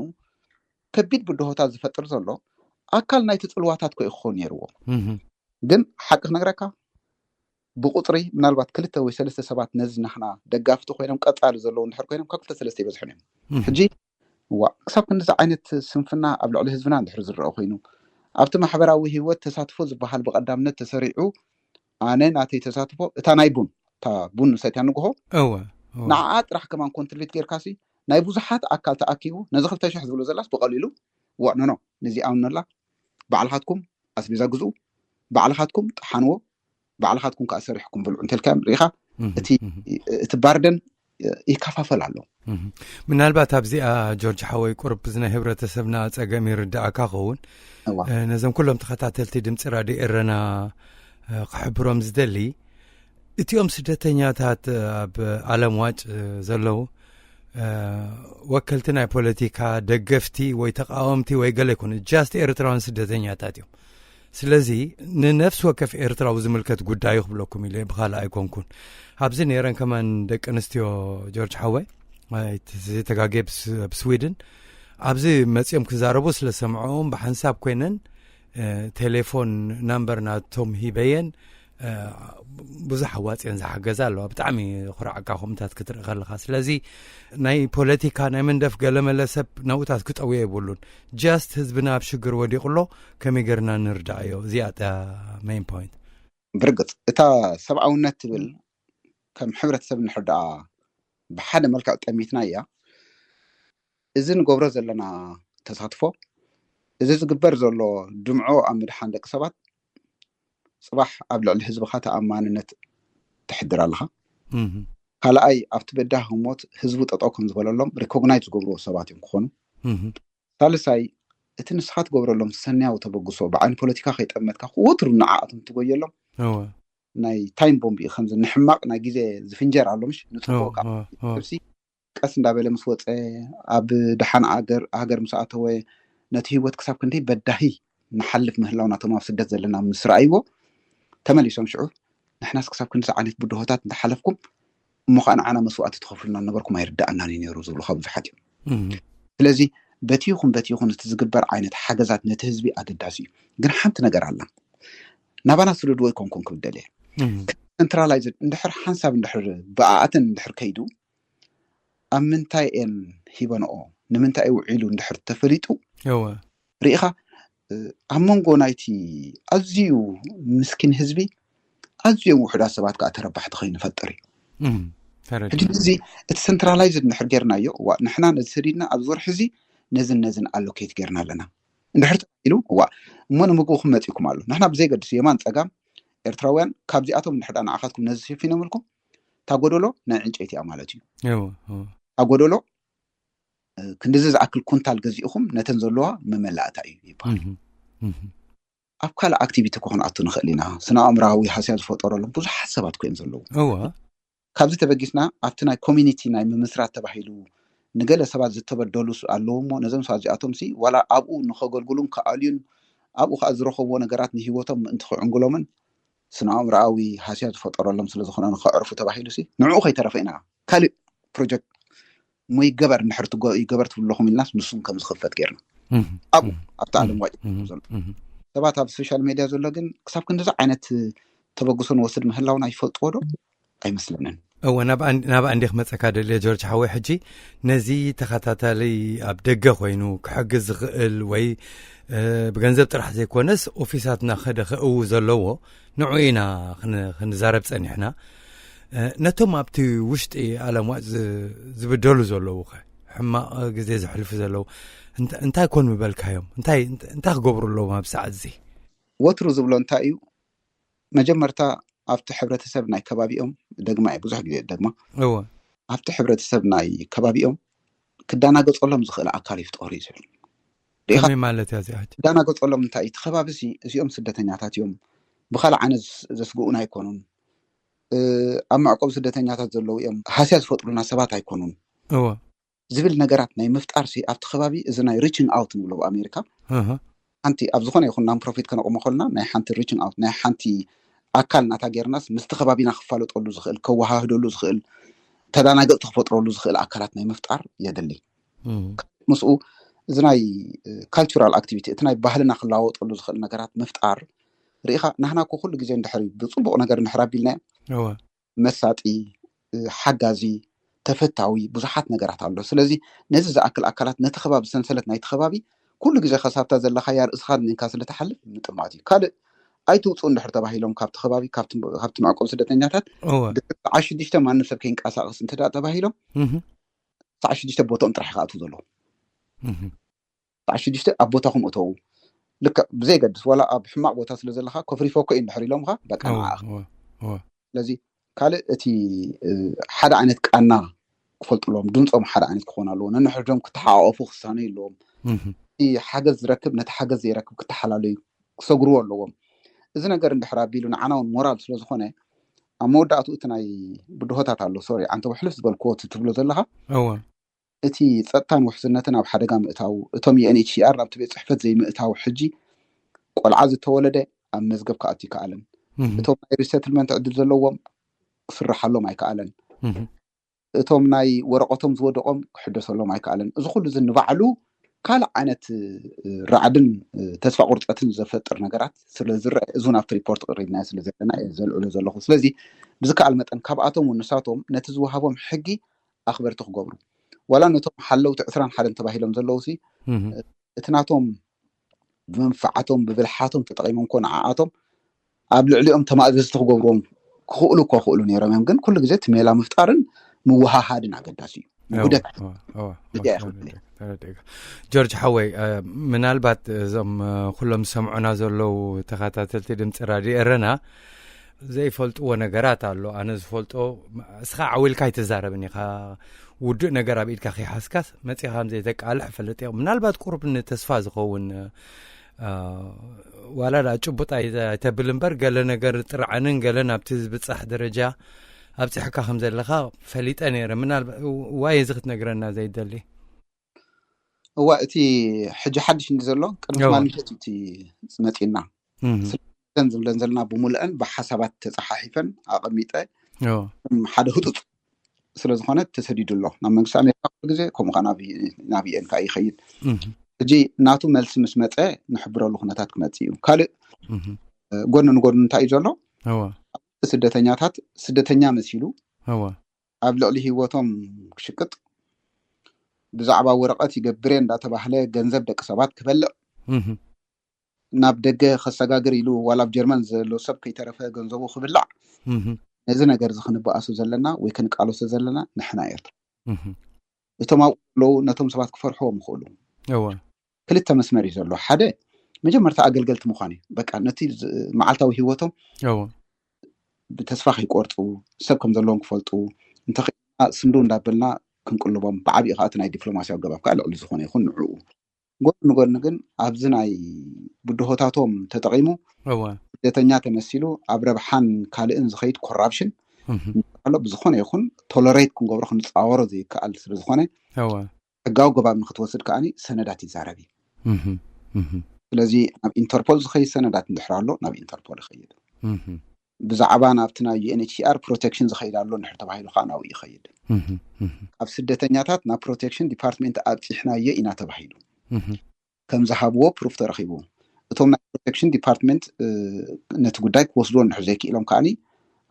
ከቢድ ብድሆታት ዝፈጥር ዘሎ ኣካል ናይቲ ፅልዋታት ከ ክኸውን ነይርዎ። እህ ግን ሓቂ ክነግረካ ብቁፅሪ ምናልባት ክልተ ወይ ሰለስተ ሰባት ነዚ ናህና ደጋፍቲ ኮይኖም ቀፃሊ ዘለዉ እንድሕር ኮይኖም ካብ ክልተ ሰለስተ ይበዝሑን እዮም። እህ ሕጂ ዋ ክሳብ ክንዲዚ ዓይነት ስንፍና ኣብ ልዕሊ ህዝብና እንድሕር ዝረአ ኮይኑ ኣብቲ ማሕበራዊ ህይወት ተሳትፎ ዝበሃል ብቐዳምነት ተሰሪዑ ኣነ ናተይ ተሳትፎ እታ ናይ ቡን እታ ቡን ንሰትያ ንግሆ እወ እወ ንዓኣ ጥራሕ ከማን ኮንትሪቢት ጌርካሲ ናይ ብዙሓት ኣካል ተኣኪቡ ነዚ ክልተ ሽሕ ዝብሎ ዘላስ ብቐሊሉ ዋ ኖኖ ነዚ ኣምነላ ባዕልኻትኩም ኣስቤዛ ግዝኡ ባዕልኻትኩም ጥሓንዎ ባዕልኻትኩም ከዓ ሰሪሕኩም ብልዑ እንተልካዮም ርኢኻ እህ እቲ እህ እቲ ባርደን ይከፋፈል ኣሎ። እህ ምናልባት ኣብዚኣ ጆርጅ ሓወይ ቁርብ እዚ ናይ ህብረተሰብና ፀገም ይርዳእካ ኸውን እዋ እ፣ ነዞም ኩሎም ተኸታተልቲ ድምፂ ራድዮ ኤረና እ፣ ክሕብሮም ዝደሊ እቲኦም ስደተኛታት እ፣ ኣብ ዓለም ዋጭ እ፣ ዘለዉ እ፣ ወከልቲ ናይ ፖለቲካ ደገፍቲ ወይ ተቃወምቲ ወይ ገለ ይኮኑ just ኤርትራውያን ስደተኛታት እዮም። ስለዚ ንነፍሲ ወከፍ ኤርትራዊ ዝምልከት ጉዳዩ ክብለኩም ኢለ ብካልእ ኣይኮንኩን። ኣብዚ ነይረን ከማን ደቂ ኣንስትዮ ጆርጅ ሓወይ ኣይተጋጌ ኣብ ስዊድን ኣብዚ መፂኦም ክዛረቡ ስለ ሰምዖም ብሓንሳብ ኮይነን እ፣ ቴሌፎን ናምበር ናቶም ሂበየን እ፣ ብዙሕ ኣዋፅየን ዝሓገዛ ኣለዋ። ብጣዕሚ ኩራዕካ ከምኡታት ክትርኢ ከለካ። ስለዚ ናይ ፖለቲካ ናይ መንደፍ ገለመለ ሰብ ናብኡታት ክጠውዮ የብሉን። just ህዝብና ኣብ ሽግር ወዲቑ ኣሎ ከመይ ገርና ንርዳእዮ። እዚኣ እያ main point። ብርግፅ እታ ሰብኣውነት ትብል ከም ሕብረተሰብ እንድሕር ደኣ ብሓደ መልክዕ ጠሚትና እያ እዚ ንገብሮ ዘለና ተሳትፎ እዚ ዝግበር ዘሎ ድምዖ ኣብ ምድሓን ደቂ ሰባት ፅባሕ ኣብ ልዕሊ ህዝብኻ ተኣማንነት ተሕድር ኣለኻ። እህ ካልኣይ ኣብቲ በዳሂ ሞት ህዝቡ ጠጠው ከም ዝበለሎም ሪኮግናይዝ ዝገብርዎ ሰባት እዮም ክኾኑ። እህ ሳልሳይ እቲ ንስኻ ትገብረሎም ሰናያዊ ተበግሶ ብዓይኒ ፖለቲካ ከይጠመትካ ወትሩ ንዓኣቶም ትጎየሎም እወ ናይ ታይም ቦምብ እዩ። ከምዚ ንሕማቕ ናይ ግዜ ዝፍንጀር ኣሎ ምሽ ንፅቡቅ እወ ከዓ እወ እወ ነብሲ ቀስ እንዳበለ ምስ ወፀ ኣብ ደሓን ሃገር ሃገር ምስ ኣተወ ነቲ ህይወት ክሳብ ክንደይ በዳሂ ንሓልፍ ምህላው ናቶም ኣብ ስደት ዘለና ምስ ረኣይዎ ተመሊሶም ሽዑ ንሕናስ ክሳብ ክንዲዚ ዓይነት ብድሆታት እንተሓለፍኩም እሞ ከዓ ንዓና መስዋእቲ ትኸፍሉና ነበርኩም ኣይርዳኣናን እዩ ነይሩ ዝብሉ ካብ ብዙሓት እዮም። እም ስለዚ በቲ ይኹን በቲ ይኹን እቲ ዝግበር ዓይነት ሓገዛት ነቲ ህዝቢ ኣገዳሲ እዩ። ግን ሓንቲ ነገር ኣላ ናባና ስደድዎ ኣይኮንኩን ክብል ደልየ እም ሰንትራላይዝድ እንድሕር ሓንሳብ እንድሕር ብኣኣተን እንድሕር ከይዱ ኣብ ምንታይ እየን ሂበንኦ ንምንታይ ውዒሉ እንድሕር ተፈሊጡ እወ ርኢኻ ኣብ መንጎ ናይቲ ኣዝዩ ምስኪን ህዝቢ ኣዝዮም ውሑዳት ሰባት ከዓ ተረባሕቲ ከይንፈጥር እዩ። እም ሕጂ ተረዲእ እዚ እቲ ሰንትራላይዝድ እንድሕር ጌርናዮ እዋ ንሕና ነዚ ሰዲድና ኣብዚ ወርሒ እዚ ነዝን ነዝን ኣሎኬት ጌርና ኣለና እንድሕር ተባሂሉ እዋ እሞ ንምግብኹም መፂእኩም ኣሎ ንሕና ብዘይገድስ የማን ፀጋም ኤርትራውያን ካብዚኣቶም እንድሕር ንዓኻትኩም ነዚ ሸፊኖምልኩም እታ ጎደሎ ናይ ዕንጨይቲ እያ ማለት እዩ። እወ እወ እታ ጎደሎ ክንድዚ ዝኣክል ኩንታል ገዚእኹም ነተን ዘለዋ መመላእታ እዩ ይበሃል። እም እም ኣብ ካልእ ኣክቲቪቲ እኮ ክንኣቱ ንኽእል ኢና። ስነ ኣእምራዊ ሃስያ ዝፈጠረሎም ብዙሓት ሰባት እኮ እዮም ዘለዉ። እወ ካብዚ ተበጊስና ኣብቲ ናይ ኮሚኒቲ ናይ ምምስራት ተባሂሉ ንገለ ሰባት ዝተበደሉ ኣለዉ እሞ ነዞም ሰባት እዚኣቶም ሲ ዋላ ኣብኡ ንኸገልግሉን ክኣልዩን ኣብኡ ከዓ ዝረኸብዎ ነገራት ንህይወቶም ምእንቲ ክዕንግሎምን ስነ ኣእምሮኣዊ ሃስያ ዝፈጠረሎም ስለ ዝኾነ ንኸዕርፉ ተባሂሉ ሲ ንዕኡ ከይተረፈ ኢና ካልእ ፕሮጀክት እሞ ይገበር እንድሕር ትጎ- ይገበር ትብለኹም ኢልናስ ንሱም ከም ዝኽፈት ጌርና እም ኣብኡ እም ኣብቲ ዓለም ዋጭ እም ዘሎ እም ሰባት ኣብ ሶሻል ሜድያ ዘሎ ግን ክሳብ ክንዲዚ ዓይነት ተበግሶ ንወስድ ምህላውና ይፈልጥዎ ዶ ኣይመስለንን። እወ፣ ናብኣ እንዲ ክመጸካ ደልየ ጆርጅ ሓወይ። ሕጂ ነዚ ተኸታታሊ ኣብ ደገ ኮይኑ ክሕግዝ ዝኽእል ወይ ብገንዘብ ጥራሕ ዘይኮነስ ኦፊሳትና ከደ ክእው ዘለዎ ንዑ ኢና ክንዛረብ ጸኒሕና። ነቶም ኣብቲ ውሽጢ ኣለምዋጭ ዝብደሉ ዘለዉ ኸ፣ ሕማቕ ግዜ ዘሕልፉ ዘለዉ እንታይ ኮን ምበልካዮም? እንታይ ክገብሩ ኣለዎም ኣብ ሰዓት እዚ? ወትሩ ዝብሎ እንታይ እዩ፣ መጀመርታ ኣብቲ ሕብረተሰብ ናይ ከባቢኦም፣ ደግማ እዩ ብዙሕ ግዜ ደግማ፣ እወ ኣብቲ ሕብረተሰብ ናይ ከባቢኦም ክዳናገጸሎም ዝኽእል ኣካል ይፍጠሩ እዩ ዝብል። ሪኢኻ? ከመይ ማለት እያ እዚኣ? ሕጂ ክዳናገጸሎም እንታይ እዩ? እቲ ከባቢ እዚ፣ እዚኦም ስደተኛታት እዮም፣ ብኻልእ ዓይነት ዘስ- ዘስግኡና ኣይኮኑን፣ እ፣ ኣብ መዕቆብ ስደተኛታት ዘለዉ እዮም፣ ሃስያ ዝፈጥሩልና ሰባት ኣይኮኑን እወ ዝብል ነገራት ናይ ምፍጣር ሲ ኣብቲ ከባቢ፣ እዚ ናይ ሪቺንግ ኣውት ንብሎ ብኣሜሪካ፣ እህ ሓንቲ ኣብ ዝኾነ ይኹን ናን ፕሮፊት ከነቕሞ ከለና ናይ ሓንቲ ሪቺንግ ኣውት፣ ናይ ሓንቲ ኣካል ናታ ጌርናስ ምስቲ ከባቢና ክፋለጠሉ ዝኽእል፣ ከወሃህደሉ ዝኽእል፣ ተዳናገጽቲ ክፈጥረሉ ዝኽእል ኣካላት ናይ ምፍጣር የድሊ። እህ ምስኡ እዚ ናይ ካልቸራል ኣክቲቪቲ፣ እቲ ናይ ባህልና ክለዋወጠሉ ዝኽእል ነገራት ምፍጣር። ርኢኻ፣ ናህና እኮ ኩሉ ግዜ እንድሕር ብጽቡቕ ነገር እንድሕር ኣቢልናዮ እወ መሳጢ፣ ሓጋዚ፣ ተፈታዊ ብዙሓት ነገራት ኣሎ። ስለዚ ነዚ ዝኣክል ኣካላት ነቲ ከባቢ፣ ሰንሰለት ናይቲ ከባቢ ኩሉ ግዜ ከሳብታ ዘለኻያ ርእስኻ ድንካ ስለትሓልፍ ምጥማት እዩ። ካልእ ኣይትውፅኡ እንድሕር ተባሂሎም ካብቲ ከባቢ፣ ካብቲ ካብቲ መዕቆብ ስደተኛታት እወ ድሕሪ ሰዓት ሽዱሽተ ማንም ሰብ ከይንቀሳቐስ እንተ ደኣ ተባሂሎም እህ ሰዓት ሽዱሽተ ቦትኦም ጥራሕ ክኣትዉ ዘለዉ። እህ ሰዓት ሽዱሽተ ኣብ ቦታኹም እተዉ። ልክዕ ብዘይገድስ ዋላ ኣብ ሕማቕ ቦታ ስለ ዘለኻ ኮፍሪፎኮ እዩ እንድሕር ኢሎምኻ በቃ እወ ንዓኻ። እወ እወ ስለዚ ካልእ እቲ እ፣ ሓደ ዓይነት ቃና ክፈልጡ ኣለዎም፣ ድምፆም ሓደ ዓይነት ክኾን ኣለዎ። ነንሕድሕዶም ክተሓቋቆፉ ክሳነዩ ኣለዎም። እህ እቲ ሓገዝ ዝረክብ ነቲ ሓገዝ ዘይረክብ ክተሓላለዩ ክሰግርዎ ኣለዎም። እዚ ነገር እንድሕር ኣቢሉ ንዓና እውን ሞራል ስለ ዝኾነ ኣብ መወዳእትኡ እቲ ናይ ብድሆታት ኣሎ፣ ሶሪ ዓንተ ውሕልፍ ዝበልክዎ እቲ ትብሎ ዘለኻ እወ እቲ ጸጥታን ውሕስነትን ኣብ ሓደጋ ምእታው፣ እቶም ዩ ኤን ኤች ሲ ኣር ናብቲ ቤት ጽሕፈት ዘይምእታው፣ ሕጂ ቆልዓ ዝተወለደ ኣብ መዝገብ ክኣቱ ይከኣለን፣ እህ እቶም ናይ ሪሰትልመንት ዕድል ዘለዎም ክስርሓሎም ኣይከኣለን፣ እህ እቶም ናይ ወረቐቶም ዝወደቖም ክሕደሰሎም ኣይከኣለን። እዚ ኩሉ እዚ ንባዕሉ ካልእ ዓይነት እ፣ ራዕድን እ፣ ተስፋ ቁርፀትን ዘፈጥር ነገራት ስለ ዝረአ፣ እዚ እውን ኣብቲ ሪፖርት ቅሪብናዮ ስለ ዘለና እየ ዘልዕሎ ዘለኹ። ስለዚ ብዝከኣል መጠን ካብኣቶም እውን ንሳቶም ነቲ ዝወሃቦም ሕጊ ኣኽበርቲ ክገብሩ፣ ዋላ ነቶም ሓለውቲ ዕስራን ሓደን ተባሂሎም ዘለዉ ሲ እህ እቲ ናቶም ብመንፈዓቶም ብብልሓቶም ተጠቒሞም ኮ ንዓኣቶም ኣብ ልዕሊኦም ተማእዘዝቲ ክገብርዎም ክኽእሉ እኮ ክኽእሉ ነይሮም እዮም። ግን ኩሉ ግዜ እቲ ሜላ ምፍጣርን ምውሃሃድን ኣገዳሲ እዩ። ውህደት እወ እወ እዚኣ እያ ክብል እየ። ተረዲእካ። ጆርጅ ሓወይ፣ እ፣ ምናልባት እዞም እ፣ ኩሎም ዝሰምዑና ዘለዉ ተኸታተልቲ ድምፂ ራድዮ ኤረና ዘይፈልጥዎ ነገራት ኣሎ። ኣነ ዝፈልጦ፣ እስኻ ዓው ኢልካ ኣይትዛረብን ኢኻ። ውዱእ ነገር ኣብ ኢድካ ከይሓዝካስ መፂኻ ከም ዘይተቃልሕ እፈልጥ እየ። ምናልባት ቁሩብ ንተስፋ ዝኸውን እ፣ ዋላ ደኣ ጭቡጥ ኣይ- ኣይተብል እምበር፣ ገለ ነገር ጥርዓንን ገለ ናብቲ ዝብጻሕ ደረጃ ኣብጺሕካ ከም ዘለኻ ፈሊጠ ነይረ። ምናልባት ዋይ እዚ ክትነግረና ዘይደሊ? እዋ፣ እቲ ሕጂ ሓድሽ እንዲ ዘሎ ቅድሚ እዋ። ትማሊ ምሸት እዩ እቲ መጺና። እህ፣ ስለዘን ዝብለን ዘለና ብምሉአን ብሓሳባት ተጸሓሒፈን ኣቐሚጠ እዎ፣ ከም ሓደ ህጡጥ ስለ ዝኾነ ተሰዲዱ ኣሎ ናብ መንግስቲ ኣሜሪካ። ኩሉ ግዜ ከምኡ ከዓ ናብ ናብ ዩኤን ከዓ ይኸይድ። እህ፣ ሕጂ ናቱ መልሲ ምስ መጸ ንሕብረሉ ኩነታት ክመጽእ እዩ። ካልእ እህ፣ እ፣ ጎኒ ንጎኒ እንታይ እዩ ዘሎ? እዎ፣ ስደተኛታት ስደተኛ መሲሉ እዎ፣ ኣብ ልዕሊ ህይወቶም ክሽቅጥ፣ ብዛዕባ ወረቐት ይገብር እየ እንዳተባህለ ገንዘብ ደቂ ሰባት ክበልዕ፣ እህ፣ ናብ ደገ ከሰጋግር ኢሉ ዋላ ኣብ ጀርመን ዘሎ ሰብ ከይተረፈ ገንዘቡ ክብላዕ፣ እህ፣ ነዚ ነገር እዚ ክንበኣሶ ዘለና ወይ ክንቃለሶ ዘለና ንሕና ኤርትራ። እህ፣ እቶም ኣብኡ ዘለዉ ነቶም ሰባት ክፈርሕዎም ይኽእሉ። እዎ፣ ክልተ መስመር እዩ ዘሎ። ሓደ መጀመርታ ኣገልገልቲ ምዃን እዩ። በቃ ነቲ ዝ- መዓልታዊ ህይወቶም እዎ፣ ብተስፋ ከይቆርጡ፣ ሰብ ከም ዘለዎም ክፈልጡ፣ እንተኽእልና ስንዱ እንዳበልና ክንቅልቦም፣ ብዓቢኡ ከዓ እቲ ናይ ዲፕሎማሲያዊ ገባብ ከዓ ልዕሊ ዝኾነ ይኹን ንዕኡ። ጎኒ ንጎኒ ግን ኣብዚ ናይ ብድሆታቶም ተጠቒሙ እዎ፣ ስደተኛ ተመሲሉ ኣብ ረብሓን ካልእን ዝኸይድ ኮራፕሽን እህ፣ ኣሎ። ብዝኾነ ይኹን ቶለሬት ክንገብሮ ክንፃወሮ ዘይከኣል ስለ ዝኾነ እዎ፣ ሕጋዊ ገባብ ንክትወስድ ከዓኒ ሰነዳት ይዛረብ እዩ። እህ፣ እህ፣ ስለዚ ናብ ኢንተርፖል ዝኸይድ ሰነዳት እንድሕር ኣሎ ናብ ኢንተርፖል ይኸይድ። እህ፣ ብዛዕባ ናብቲ ናይ ዩ ኤን ኤች ሲ ኣር ፕሮቴክሽን ዝኸይድ ኣሎ እንድሕር ተባሂሉ ከዓ ናብኡ ይኸይድ። እህ፣ እህ፣ ኣብ ስደተኛታት ናብ ፕሮቴክሽን ዲፓርትሜንት ኣብፂሕናዮ ኢና ተባሂሉ እህ፣ ከም ዝሃብዎ ፕሩፍ ተረኺቡ። እቶም ናይ ፕሮቴክሽን ዲፓርትሜንት እ፣ ነቲ ጉዳይ ክወስድዎ እንድሕር ዘይክኢሎም ከዓኒ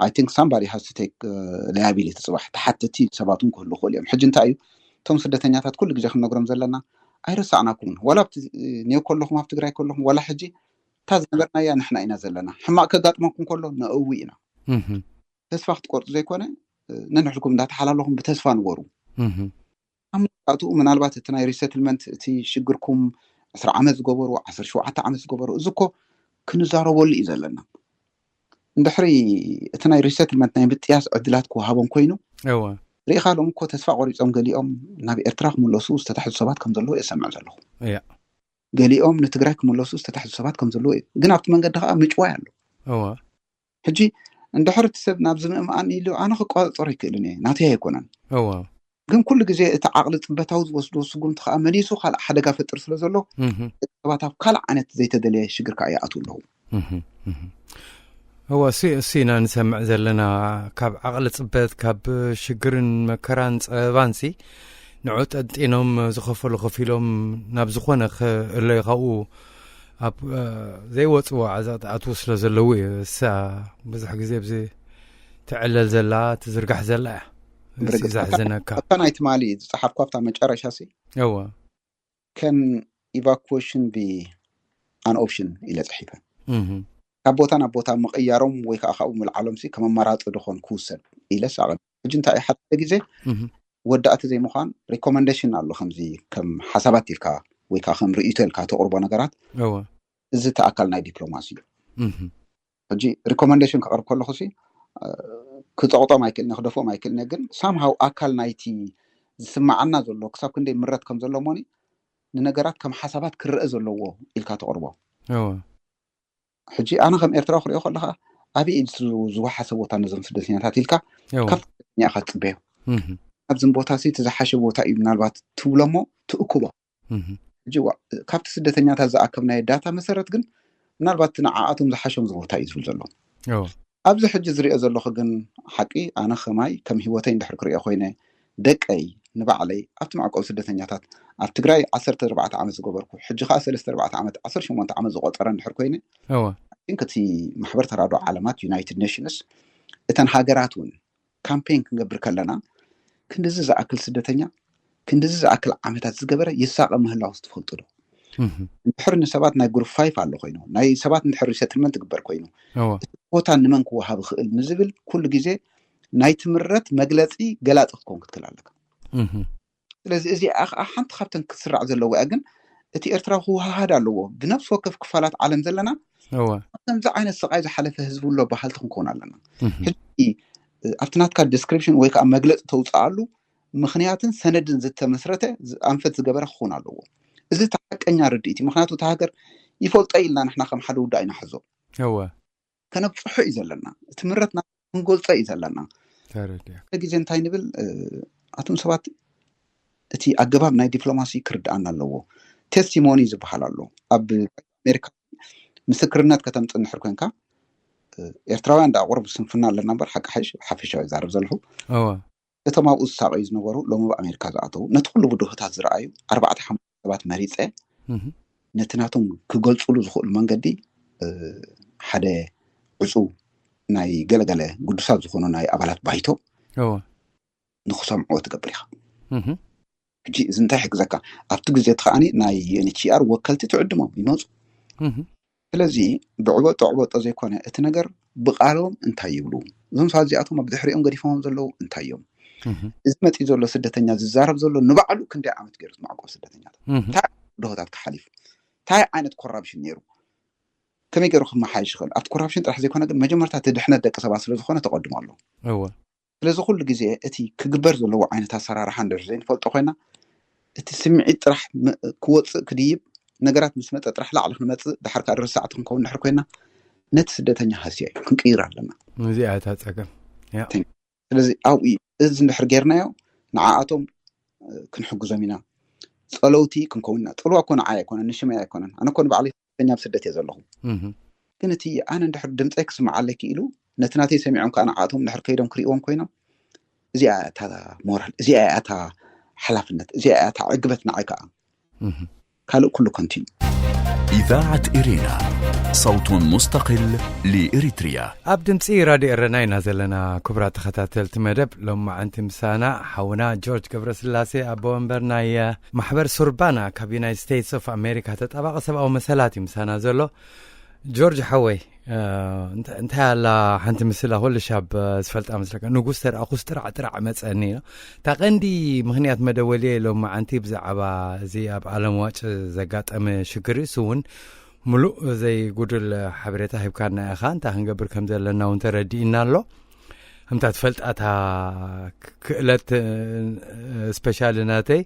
I think somebody has to take liability። ጽባሕ ተሓተቲ ሰባት እውን ክህሉ ይኽእሉ እዮም። ሕጂ እንታይ እዩ፣ እቶም ስደተኛታት ኩሉ ግዜ ክንነግሮም ዘለና፣ ኣይረሳዕናኩምን። ዋላ ኣብቲ ኔው ከለኹም፣ ኣብ ትግራይ ከለኹም፣ ዋላ ሕጂ እታ ዝነበርናያ ንሕና ኢና ዘለና። ሕማቕ ከጋጥመኩም ከሎ ነእዊ ኢና። ተስፋ ክትቆርጡ ዘይኮነ፣ ነንሕድኩም እንዳተሓላለኹም ብተስፋ ንበሩ። ኣብ መወዳእትኡ ምናልባት እቲ ናይ ሪሰትልመንት፣ እቲ ሽግርኩም ዕስራ ዓመት ዝገበሩ፣ ዓሰርተ ሸውዓተ ዓመት ዝገበሩ፣ እዚ እኮ ክንዛረበሉ እዩ ዘለና። እንድሕሪ እቲ ናይ ሪሰትልመንት ናይ ምጥያስ ዕድላት ክወሃቦም ኮይኑ፣ እወ ርኢኻ፣ ሎም እኮ ተስፋ ቆሪጾም ገሊኦም ናብ ኤርትራ ክምለሱ ዝተታሕዙ ሰባት ከም ዘለዉ የሰምዕ ዘለኹ። እያ ገሊኦም ንትግራይ ክምለሱ ዝተታሕዙ ሰባት ከም ዘለዉ እዩ። ግን ኣብቲ መንገዲ ከዓ ምጭዋይ ኣሎ። እወ ሕጂ እንድሕር እቲ ሰብ ናብዚ ምእምኣን ኢሉ፣ ኣነ ክቆጻጸሮ ኣይክእልን እየ፣ ናተይ ኣይኮነን። እወ ግን ኩሉ ግዜ እቲ ዓቕሊ ጽበታዊ ዝወስዶ ስጉምቲ ከዓ መሊሱ ካልእ ሓደጋ ፈጥር ስለ ዘሎ፣ እህ ሰባት ኣብ ካልእ ዓይነት ዘይተደለየ ሽግር ከዓ ይኣትዉ ኣለዉ። እህ እህ እወ፣ እሱ እሱ ኢና ንሰምዕ ዘለና። ካብ ዓቕሊ ጽበት፣ ካብ ሽግርን መከራን ጸበባን ሲ ንዑ ጠንጢኖም ዝኸፈሉ ከፊሎም ናብ ዝኾነ ክእለዩ፣ ካብኡ ኣብ እ፣ ዘይወፅዎ ዓዘቕቲ ኣትዉ ስለ ዘለዉ እዩ። እሳ ብዙሕ ግዜ ብዚ ትዕለል ዘላ፣ ትዝርጋሕ ዘላ እያ። እሱ እዩ ብርግጽ። ዘሕዝነካ። ኣብታ ናይ ትማሊ ዝጸሓፍኩ ኣብታ መጨረሻ ሲ እወ can evacuation be an option ኢለ ጽሒፈ። እህ ካብ ቦታ ናብ ቦታ ምቕያሮም ወይ ከዓ ካብኡ ምልዓሎም ሲ ከም ኣማራጺ ድኾን ክውሰድ ኢለ ሳቐ። ሕጂ እንታይ እዩ፣ ሓደ ግዜ እህ ወዳእቲ ዘይምዃን ሪኮመንዴሽን ኣሎ፣ ከምዚ ከም ሓሳባት ኢልካ ወይ ከዓ ከም ርእይቶ ኢልካ ተቕርቦ ነገራት፣ እወ እዚ እቲ ኣካል ናይ ዲፕሎማሲ እዩ። እህ ሕጂ ሪኮመንዴሽን ከቕርብ ከለኹ ሲ እ፣ ክጸቕጦም ኣይክእልን፣ ክደፍኦም ኣይክእልን፣ ግን ሳምሃው ኣካል ናይቲ ዝስማዓና ዘሎ ክሳብ ክንደይ ምረት ከም ዘሎ ሞኒ ንነገራት ከም ሓሳባት ክረአ ዘለዎ ኢልካ ተቕርቦ። እወ ሕጂ ኣነ ከም ኤርትራዊ ክሪኦ ከለኻ፣ ኣበይ እዩ ዝ- ዝወሓሰ ቦታ ነዞም ስደተኛታት ኢልካ እወ ካብ ስደተኛ ኢኻ ትጽበዮ። እህ ኣብዝም ቦታ ሲ እቲ ዝሓሸ ቦታ እዩ ምናልባት ትብሎ እሞ ትእክቦ። እህ ሕጂ ዋ- ካብቲ ስደተኛታት ዝኣከብናዮ ዳታ መሰረት ግን ምናልባት እቲ ንዓኣቶም ዝሓሾም ዝቦታ እዩ ዝብል ዘሎ። እወ ኣብዚ ሕጂ ዝሪኦ ዘለኹ ግን ሓቂ፣ ኣነ ከማይ ከም ህይወተይ እንድሕር ክሪኦ ኮይነ፣ ደቀይ ንባዕለይ ኣብቲ መዕቆብ ስደተኛታት ኣብ ትግራይ ዓሰርተ ኣርባዕተ ዓመት ዝገበርኩ፣ ሕጂ ከዓ ሰለስተ ኣርባዕተ ዓመት፣ ዓሰርተ ሸሞንተ ዓመት ዝቆፀረ እንድሕር ኮይነ፣ እወ ግን እቲ ማሕበር ተራድኦ ዓለማት፣ ዩናይትድ ኔሽንስ፣ እተን ሃገራት እውን ካምፔን ክንገብር ከለና፣ ክንድዚ ዝኣክል ስደተኛ ክንድዚ ዝኣክል ዓመታት ዝገበረ ይሳቐ ምህላው ትፈልጡ ዶ? እህ እንድሕር ንሰባት ናይ ግሩፕ ፋይፍ ኣሎ ኮይኑ፣ ናይ ሰባት እንድሕር ሪሰትልመንት ትግበር ኮይኑ፣ እወ ቦታ ንመን ክወሃብ ይኽእል ንዝብል ኩሉ ግዜ ናይ ትምረት መግለፂ ገላፂ ክትከውን ክትክእል ኣለካ። እህ ስለዚ እዚኣ ከዓ ሓንቲ ካብተን ክትስራዕ ዘለዎ እያ። ግን እቲ ኤርትራዊ ክወሃሃድ ኣለዎ። ብነፍሲ ወከፍ ክፋላት ዓለም ዘለና እወ ከምዚ ዓይነት ስቓይ ዝሓለፈ ህዝቢ ኣሎ በሃልቲ ክንከውን ኣለና። እህ ሕጂ ኣብቲ ናትካ ዲስክሪፕሽን ወይ ከዓ መግለፂ ተውፅኣሉ ምኽንያትን ሰነድን ዝተመስረተ ዝ- ኣንፈት ዝገበረ ክኸውን ኣለዎ። እዚ እቲ ሓቀኛ ርድኢት እዩ። ምክንያቱ እቲ ሃገር ይፈልጦ ኢልና ንሕና ከም ሓደ ውዳእ ኢና ሕዞ እወ ከነብፅሖ እዩ ዘለና። እቲ ምረትና ክንገልፆ እዩ ዘለና። ተረዲያ ሓደ ግዜ እንታይ ንብል እ፣ ኣቱም ሰባት እቲ ኣገባብ ናይ ዲፕሎማሲ ክርድኣና ኣለዎ። ቴስቲሞኒ ዝበሃል ኣሎ። ኣብ ኣሜሪካ ምስክርነት ከተምፅእ እንድሕር ኮንካ፣ እ፣ ኤርትራውያን ዳ ቁሩብ ስንፍና ኣለና እምበር፣ ሓቂ ሓሽ ሓፈሻዊ ይዛረብ ዘለኹ። እወ እቶም ኣብኡ ዝሳቐዩ ዝነበሩ ሎም ኣብ ኣሜሪካ ዝኣተዉ፣ ነቲ ኩሉ ብድሆታት ዝረኣዩ ኣርባዕተ ሓሙሽተ ሰባት መሪፀ እህ ነቲ ናቶም ክገልፅሉ ዝኽእሉ መንገዲ እ፣ ሓደ ዕፁ ናይ ገለገለ ግዱሳት ዝኾኑ ናይ ኣባላት ባይቶ እወ ንክሰምዕዎ ትገብር ኢኻ። እህ ሕጂ እዚ እንታይ ይሕግዘካ? ኣብቲ ግዜ እቲ ከዓኒ ናይ ዩኤንኤችሲኣር ወከልቲ ትዕድሞም ይመፁ። እህ ስለዚ ብዕበጦ ዕበጦ ዘይኮነ እቲ ነገር ብቃሎም እንታይ ይብሉ? እዞም ሰባት እዚኣቶም ኣብ ድሕሪኦም ገዲፎም ዘለዉ እንታይ እዮም? እህ እዚ መፂኡ ዘሎ ስደተኛ ዝዛረብ ዘሎ ንባዕሉ ክንደይ ዓመት ገይሩ ዝማዕቆብ ስደተኛታት እህ ድሆታት ክሓሊፉ እንታይ ዓይነት ኮራፕሽን ነይሩ? ከመይ ገይሩ ክመሓየሽ ይኽእል? ኣብቲ ኮራፕሽን ጥራሕ ዘይኮነ ግን መጀመርታ እቲ ድሕነት ደቂ ሰባት ስለ ዝኾነ ተቐድሞ ኣሎ። እወ ስለዚ ኩሉ ግዜ እቲ ክግበር ዘለዎ ዓይነት ኣሰራርሓ እንድሕር ዘይንፈልጦ ኮይና እቲ ስምዒት ጥራሕ ም- ክወፅእ ክድይብ ነገራት ምስ መፀ ጥራሕ ላዕሊ ክንመፅእ ድሓር ከዓ ረሳዕቲ ክንከውን እንድሕር ኮይና ነቲ ስደተኛ ሃስያ እዩ ክንቅይር ኣለና። እዚኣ እታ ፀገም። ያ ስለዚ ኣብኡ እዩ እዚ እንድሕር ጌርናዮ ንዓኣቶም እ፣ ክንሕግዞም ኢና። ፀለውቲ ክንከውን ኢና። ፀልዋ እኮ ንዓይ ኣይኮነን ንሽመይ ኣይኮነን። ኣነ እኮ ንባዕለይ ስደተኛ ኣብ ስደት እየ ዘለኹ። እህ ግን እቲ ኣነ እንድሕር ድምፀይ ክስማዓለኪ ኢሉ ነቲ ናተይ ሰሚዖም ከዓ ንዓኣቶም እንድሕር ከይዶም ክርእዎም ኮይኖም እዚኣ እያ እታ ሞራል፣ እዚኣ እያ እታ ሓላፍነት፣ እዚኣ እያ እታ ዕግበት ንዓይ ከዓ። እህ ካልእ ኩሉ ከንቱ እዩ። إذاعة إرينا صوت مستقل لإريتريا. ኣብ ድምፂ ራድዮ ኤረና ኢና ዘለና። ክቡራት ተኸታተልቲ መደብ፣ ሎማዓንቲ ምሳና ሓውና ጆርጅ ገብረስላሴ፣ ኣቦ ወንበር ናይ ማሕበር ሱርባና ካብ ዩናይትድ ስቴትስ ኦፍ ኣሜሪካ፣ ተጣባቂ ሰብኣዊ መሰላት እዩ ምሳና ዘሎ። ጆርጅ ሓወይ፣ እንታይ ኣላ ሓንቲ ምስላ ኩልሻብ ዝፈልጣ መስለካ? ንጉስ ተረኣኹስ ጥራዕ ጥራዕ መፀኒ። እታ ቀንዲ ምኽንያት መደወልየ ሎማዓንቲ ብዛዕባ እዚ ኣብ ዓለም ዋጭ ዘጋጠመ ሽግር እዩ። እሱ እውን ምሉእ ዘይጉድል ሓበሬታ ሂብካና ኢኻ። እንታይ ክንገብር ከም ዘለና እውን ተረዲእና ኣሎ። ከምታ ትፈልጣታ ክእለት ስፔሻል ናተይ፣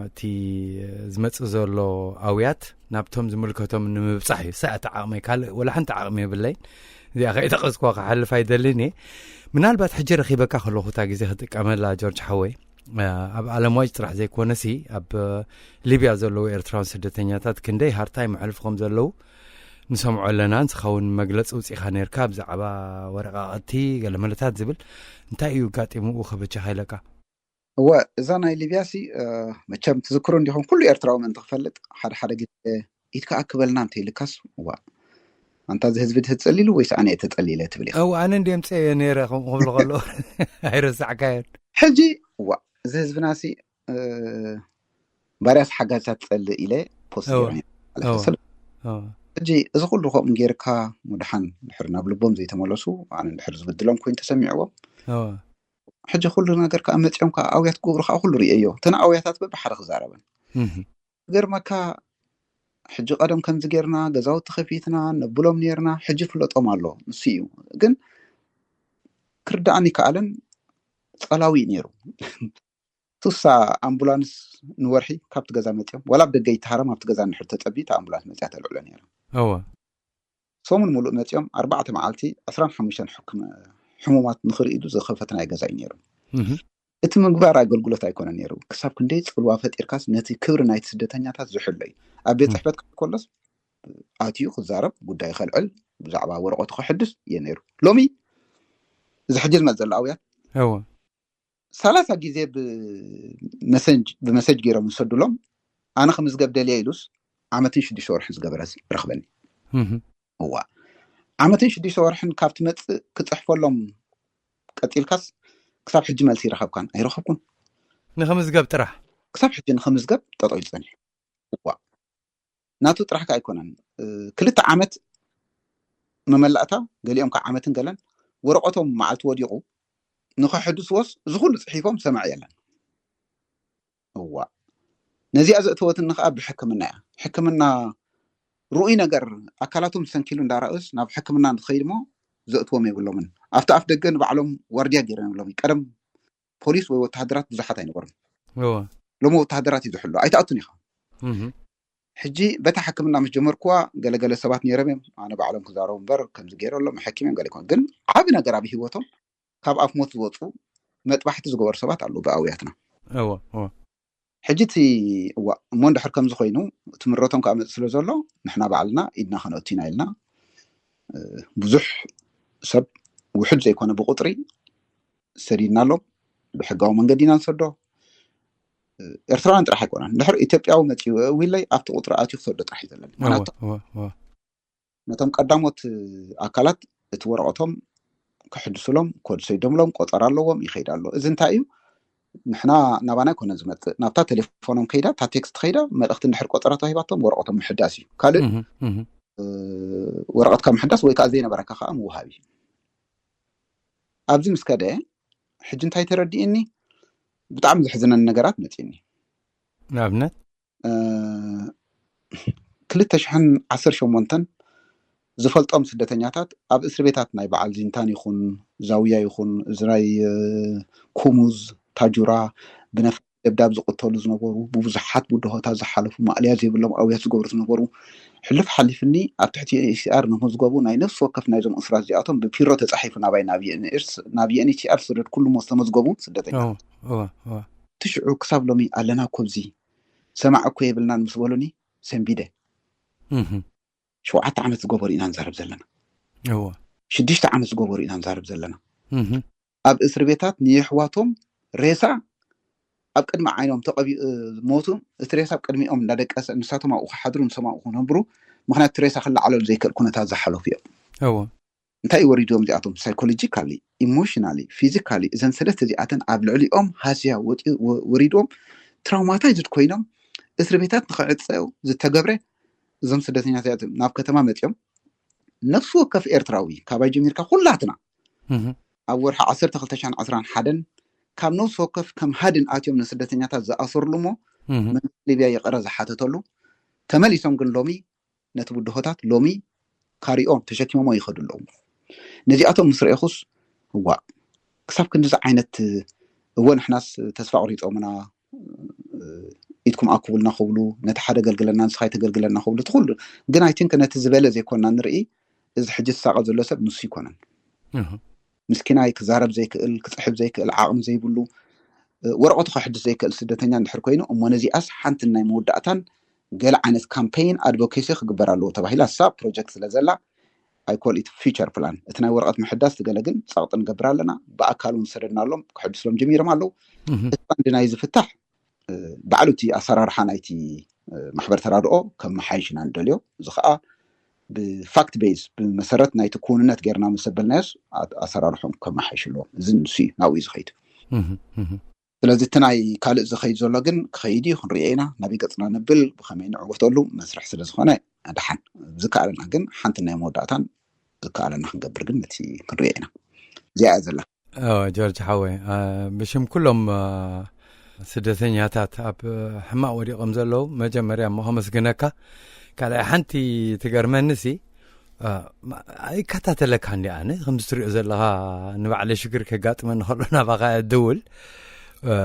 እቲ ዝመፅእ ዘሎ ኣውያት ናብቶም ዝምልከቶም ንምብፃሕ እዩ። ሰኣት ዓቕመይ ካልእ ወላ ሓንቲ ዓቕሚ የብለይን። እዚኣ ከይጠቐስኳ ክሓልፍ ኣይደልን እየ። ምናልባት ሕጂ ረኺበካ ከለኹ እታ ግዜ ክጥቀመላ፣ ጆርጅ ሓወይ፣ ኣብ ኣለምዋጭ ጥራሕ ዘይኮነሲ ኣብ ሊብያ ዘለዉ ኤርትራውን ስደተኛታት ክንደይ ሃርታይ መሕልፉ ከም ዘለዉ ንሰምዖ ኣለና። ንስኻ እውን መግለፂ ውፂኻ ነርካ ብዛዕባ ወረቃቐቲ ገለመለታት ዝብል። እንታይ እዩ ጋጢምኡ ከበጃኻ ኢለካ? እወ፣ እዛ ናይ ሊብያ ሲ መቸም ትዝክሩ እንዲኹም፣ ኩሉ ኤርትራዊ ምእንቲ ክፈልጥ ሓደ ሓደ ግዜ ኢትካ ኣክበልና እንተ ኢልካስ፣ እዋ፣ ኣንታ እዚ ህዝቢ ድህ ተጸሊሉ ወይስ ኣነ እየ ተጸሊለ ትብል ኢኻ። ኣነ እንዲ ምፀ ነረ ክብሉ ከሎ ኣይረሳዕካዮን። ሕጂ እዋ፣ እዚ ህዝብና ሲ ባርያስ ሓጋዝታት ትጸልእ ኢለ ፖስት ሕጂ እዚ ኩሉ ከምኡ ጌርካ፣ ሙድሓን ድሕር ናብ ልቦም ዘይተመለሱ፣ ኣነ ድሕር ዝብድሎም ኮይኑ ተሰሚዕዎም፣ ሕጂ ኩሉ ነገር ከዓ መፅኦም ከዓ ኣውያት ክገብሩ ከዓ ኩሉ ርእየዮ። እተን ኣውያታት በብሓደ ክዛረበን ገርመካ። ሕጂ ቀደም ከምዚ ጌርና ገዛውቲ ከፊትና ነብሎም ኔርና፣ ሕጂ ፍለጦም ኣሎ። ንሱ እዩ ግን ክርዳእኒ ከኣለን ጸላዊ እዩ ነይሩ። ሱሳ ኣምቡላንስ ንወርሒ ካብቲ ገዛ መፅኦም፣ ዋላ ኣብ ደገ ይተሃረም፣ ኣብቲ ገዛ እንድሕር ተፀቢ እታ ኣምቡላንስ መፅያ ተልዕሎ ነይራ። እወ ሰሙን ሙሉእ መፅኦም ኣርባዕተ መዓልቲ ዕስራን ሓሙሽተን ሕሙማት ንኽርኢ ኢሉ ዝኸፈትናዮ ገዛ እዩ ነይሩ። እቲ ምግባር ኣገልግሎት ኣይኮነን ነይሩ። ክሳብ ክንደይ ፅልዋ ፈጢርካስ ነቲ ክብሪ ናይቲ ስደተኛታት ዝሕሎ እዩ። ኣብ ቤት ፅሕፈት ከሎስ ኣትዩ ክዛረብ፣ ጉዳይ ከልዕል፣ ብዛዕባ ወረቐቱ ከሕድስ እየ ነይሩ። ሎሚ እዚ ሕጂ ዝመፅ ዘሎ ኣውያት እወ ሰላሳ ግዜ ብመሰጅ ገይሮም ዝሰዱሎም፣ ኣነ ክምዝገብ ደልየ ኢሉስ ዓመትን ሽዱሽተ ወርሕን ዝገበረ ረኽበኒ። እዋ ዓመትን ሽዱሽተ ወርሕን ካብ ትመፅእ ክፅሕፈሎም ቀፂልካስ ክሳብ ሕጂ መልሲ ይረኸብካን ኣይረኸብኩን። ንክምዝገብ ጥራሕ ክሳብ ሕጂ ንክምዝገብ ጠጠው ኢሉ ፀኒሑ። እዋ ናቱ ጥራሕ ከ ኣይኮነን። ክልተ ዓመት መመላእታ፣ ገሊኦም ከዓ ዓመትን ገለን ወረቐቶም መዓልቲ ወዲቑ ንኸሕድስዎስ እዚ ኩሉ ፅሒፎም ሰማዕ የለን። እዋ ነዚኣ ዘእተወትኒ ከዓ ብሕክምና እያ። ሕክምና ርኡይ ነገር ኣካላቶም ዝሰንኪሉ እንዳረኣዩስ ናብ ሕክምና እንትኸይድ እሞ ዘእትዎም የብሎምን። ኣብቲ ኣፍ ደገ ንባዕሎም ዋርድያ ገይሮም የብሎም። ቀደም ፖሊስ ወይ ወተሃደራት ብዙሓት ኣይነበሩን። እወ ሎሚ ወተሃደራት እዩ ዝሕሉ፣ ኣይትኣቱን ኢኻ። ሕጂ በታ ሕክምና ምስ ጀመርኩዋ ገለገለ ሰባት ነይሮም እዮም ኣነ ባዕሎም ክዛረቡ እምበር ከምዚ ገይረሎም ሕኪም እዮም ገለ ይኮን። ግን ዓቢ ነገር ኣብ ህይወቶም ካብ ኣፍ ሞት ዝወፁ መጥባሕቲ ዝገበሩ ሰባት ኣለዉ ብኣውያትና። እወ እወ ሕጂ እቲ እዋ እሞ እንድሕር ከምዚ ኮይኑ እቲ ምረቶም ከዓ መፅእ ስለ ዘሎ ንሕና ባዕልና ኢድና ከነእቱ ኢና ኢልና ብዙሕ ሰብ ውሕድ ዘይኮነ ብቁፅሪ ሰዲድና ኣሎ። ብሕጋዊ መንገዲ ኢና ንሰዶ። ኤርትራውያን ጥራሕ ኣይኮነን። እንድሕር ኢትዮጵያዊ መፂኡ እዊለይ ኣብቲ ቁፅሪ ኣትዩ ክሰዶ ጥራሕ እዩ ዘለኒ። ምክንያቱ ነቶም ቀዳሞት ኣካላት እቲ ወረቐቶም ክሕድስሎም ኮድ ሰይዶምሎም ቆፀራ ኣለዎም ይኸይድ ኣሎ። እዚ እንታይ እዩ? ንሕና ናባና ኣይኮነን ዝመፅእ፣ ናብታ ቴሌፎኖም ከይዳ እታ ቴክስት ከይዳ መልእኽቲ እንድሕር ቆፀራ ተዋሂባቶም ወረቐቶም ምሕዳስ እዩ። ካልእ ወረቐትካ ምሕዳስ ወይ ከዓ ዘይነበረካ ከዓ ምውሃብ እዩ። ኣብዚ ምስ ከደ ሕጂ እንታይ ተረዲእኒ? ብጣዕሚ ዘሕዝነኒ ነገራት መፂእኒ። ንኣብነት ክልተ ሽሕን ዓሰርተ ሸሞንተን ዝፈልጦም ስደተኛታት ኣብ እስር ቤታት ናይ በዓል ዚንታን ይኹን ዛውያ ይኹን እዚ ናይ ኩሙዝ ታጁራ ብነፍ ደብዳብ ዝቕተሉ ዝነበሩ፣ ብብዙሓት ብድሆታት ዝሓለፉ፣ ማእለያ ዘይብሎም ኣውያት ዝገብሩ ዝነበሩ፣ ሕልፍ ሓሊፍኒ ኣብ ትሕቲ ዩኤንኤችሲኣር ንመዝገቡ ናይ ነፍሲ ወከፍ ናይዞም እስራት እዚኣቶም ብፒሮ ተፃሒፉ ናባይ ናብ ዩኤንኤች- ናብ ዩኤንኤችሲኣር ዝሰደድኩሉ ዝተመዝገቡ ስደተኛ ትሽዑ ክሳብ ሎሚ ኣለና እኮ ኣብዚ ሰማዕ እኮ የብልናን ምስ በሉኒ ሰንቢደ። ሸውዓተ ዓመት ዝገበሩ ኢና ንዛረብ ዘለና። ሽዱሽተ ዓመት ዝገበሩ ኢና ንዛረብ ዘለና። ኣብ እስር ቤታት ንየሕዋቶም ሬሳ ኣብ ቅድሚ ዓይኖም ተቐቢኡ ሞቱ። እቲ ሬሳ ኣብ ቅድሚኦም እንዳደቀሰ ንሳቶም ኣብኡ ክሓድሩ ንሶም ኣብኡ ክነብሩ ምክንያቱ ሬሳ ክለዓለሉ ዘይክእል ኩነታት ዝሓለፉ እዮም። እዎ እንታይ እዩ ወሪድዎም እዚኣቶም? ሳይኮሎጂካሊ፣ ኢሞሽናሊ፣ ፊዚካሊ እዘን ሰለስተ እዚኣተን ኣብ ልዕሊኦም ሃስያ ወፂኡ- ወ- ወሪድዎም፣ ትራውማታይዝድ ኮይኖም እስር ቤታት ንክዕፀው ዝተገብረ። እዞም ስደተኛታት እዚኣቶም ናብ ከተማ መፂኦም፣ ነፍሲ ወከፍ ኤርትራዊ ካባይ ጀሚርካ ኩላትና እህ፣ ኣብ ወርሒ ዓሰርተ ክልተ ሽሕን ዕስራን ሓደን ካብ ነፍሲ ወከፍ ከም ሃድን ኣትዮም ንስደተኛታት ዝኣሰርሉ እሞ እህ፣ መንግስቲ ሊብያ ይቕረ ዝሓተተሉ፣ ተመሊሶም ግን ሎሚ ነቲ ብድሆታት ሎሚ ካሪኦም ተሸኪሞሞ ይኸዱ ኣለዉ። ነዚኣቶም ምስ ረኤኹስ እዋ ክሳብ ክንዲዚ ዓይነት እወ ንሕናስ ተስፋ ቆሪፆምና ኢድኩም ኣኩቡልና ክብሉ፣ ነቲ ሓደ ገልግለና ንስኻ ኣይተገልግለና ክብሉ፣ እቲ ኩሉ ግን ኣይ ቲንክ ነቲ ዝበለ ዘይኮንና ንርኢ። እዚ ሕጂ ዝሳቐ ዘሎ ሰብ ንሱ ይኮነን። እህ፣ ምስኪናይ ክዛረብ ዘይክእል፣ ክፅሕፍ ዘይክእል፣ ዓቕሚ ዘይብሉ፣ እ፣ ወረቐቱ ከሕድስ ዘይክእል ስደተኛ እንድሕር ኮይኑ እሞ ነዚኣስ ሓንቲ ናይ መወዳእታን ገለ ዓይነት ካምፔይን ኣድቮኬሲ ክግበር ኣለዎ ተባሂላ እሳ ፕሮጀክት ስለ ዘላ፣ I call it future plan። እቲ ናይ ወረቐት ምሕዳስ ትገለ ግን ጸቕጢ ንገብር ኣለና። ብኣካል እውን ሰደድናሎም ክሕድስሎም ጀሚሮም ኣለዉ። እህ፣ እቲ ፈንድ ናይ ዝፍታሕ እ፣ ባዕሉ እቲ ኣሰራርሓ ናይቲ እ፣ ማሕበር ተራድኦ ከመሓይሽ ኢና ንደልዮ። እዚ ከዓ ብፋክት ቤዝ፣ ብመሰረት ናይቲ ክውንነት ጌርና ምስ ዘበልናዮስ ኣ- ኣሰራርሖም ከመሓይሽ ኣለዎም። እዚ ንሱ እዩ፣ ናብኡ እዩ ዝኸይድ። እህ፣ እህ፣ ስለዚ እቲ ናይ ካልእ ዝኸይድ ዘሎ ግን ክኸይድ እዩ፣ ክንሪኦ ኢና። ናበይ ገፅና ነብል፣ ብኸመይ ንዕወተሉ መስርሕ ስለ ዝኾነ ደሓን ዝከኣለና ግን ሓንቲ ናይ መወዳእታን ዝከኣለና ክንገብር ግን ነቲ ክንሪኦ ኢና። እዚኣ እያ ዘላ። ኦ፣ ጆርጅ ሓወይ፣ አ፣ ብሽም ኩሎም አ፣ ስደተኛታት ኣብ ሕማቕ ወዲቖም ዘለዉ መጀመርያ እሞ ከመስግነካ። ካልኣይ ሓንቲ ትገርመኒ ሲ አ፣ ማ- ኣይከታተለካ እንዲ ኣነ ከምዚ ትሪኦ ዘለኻ ንባዕለይ ሽግር ከጋጥመኒ ከሎ ናባኻ እድውል አ፣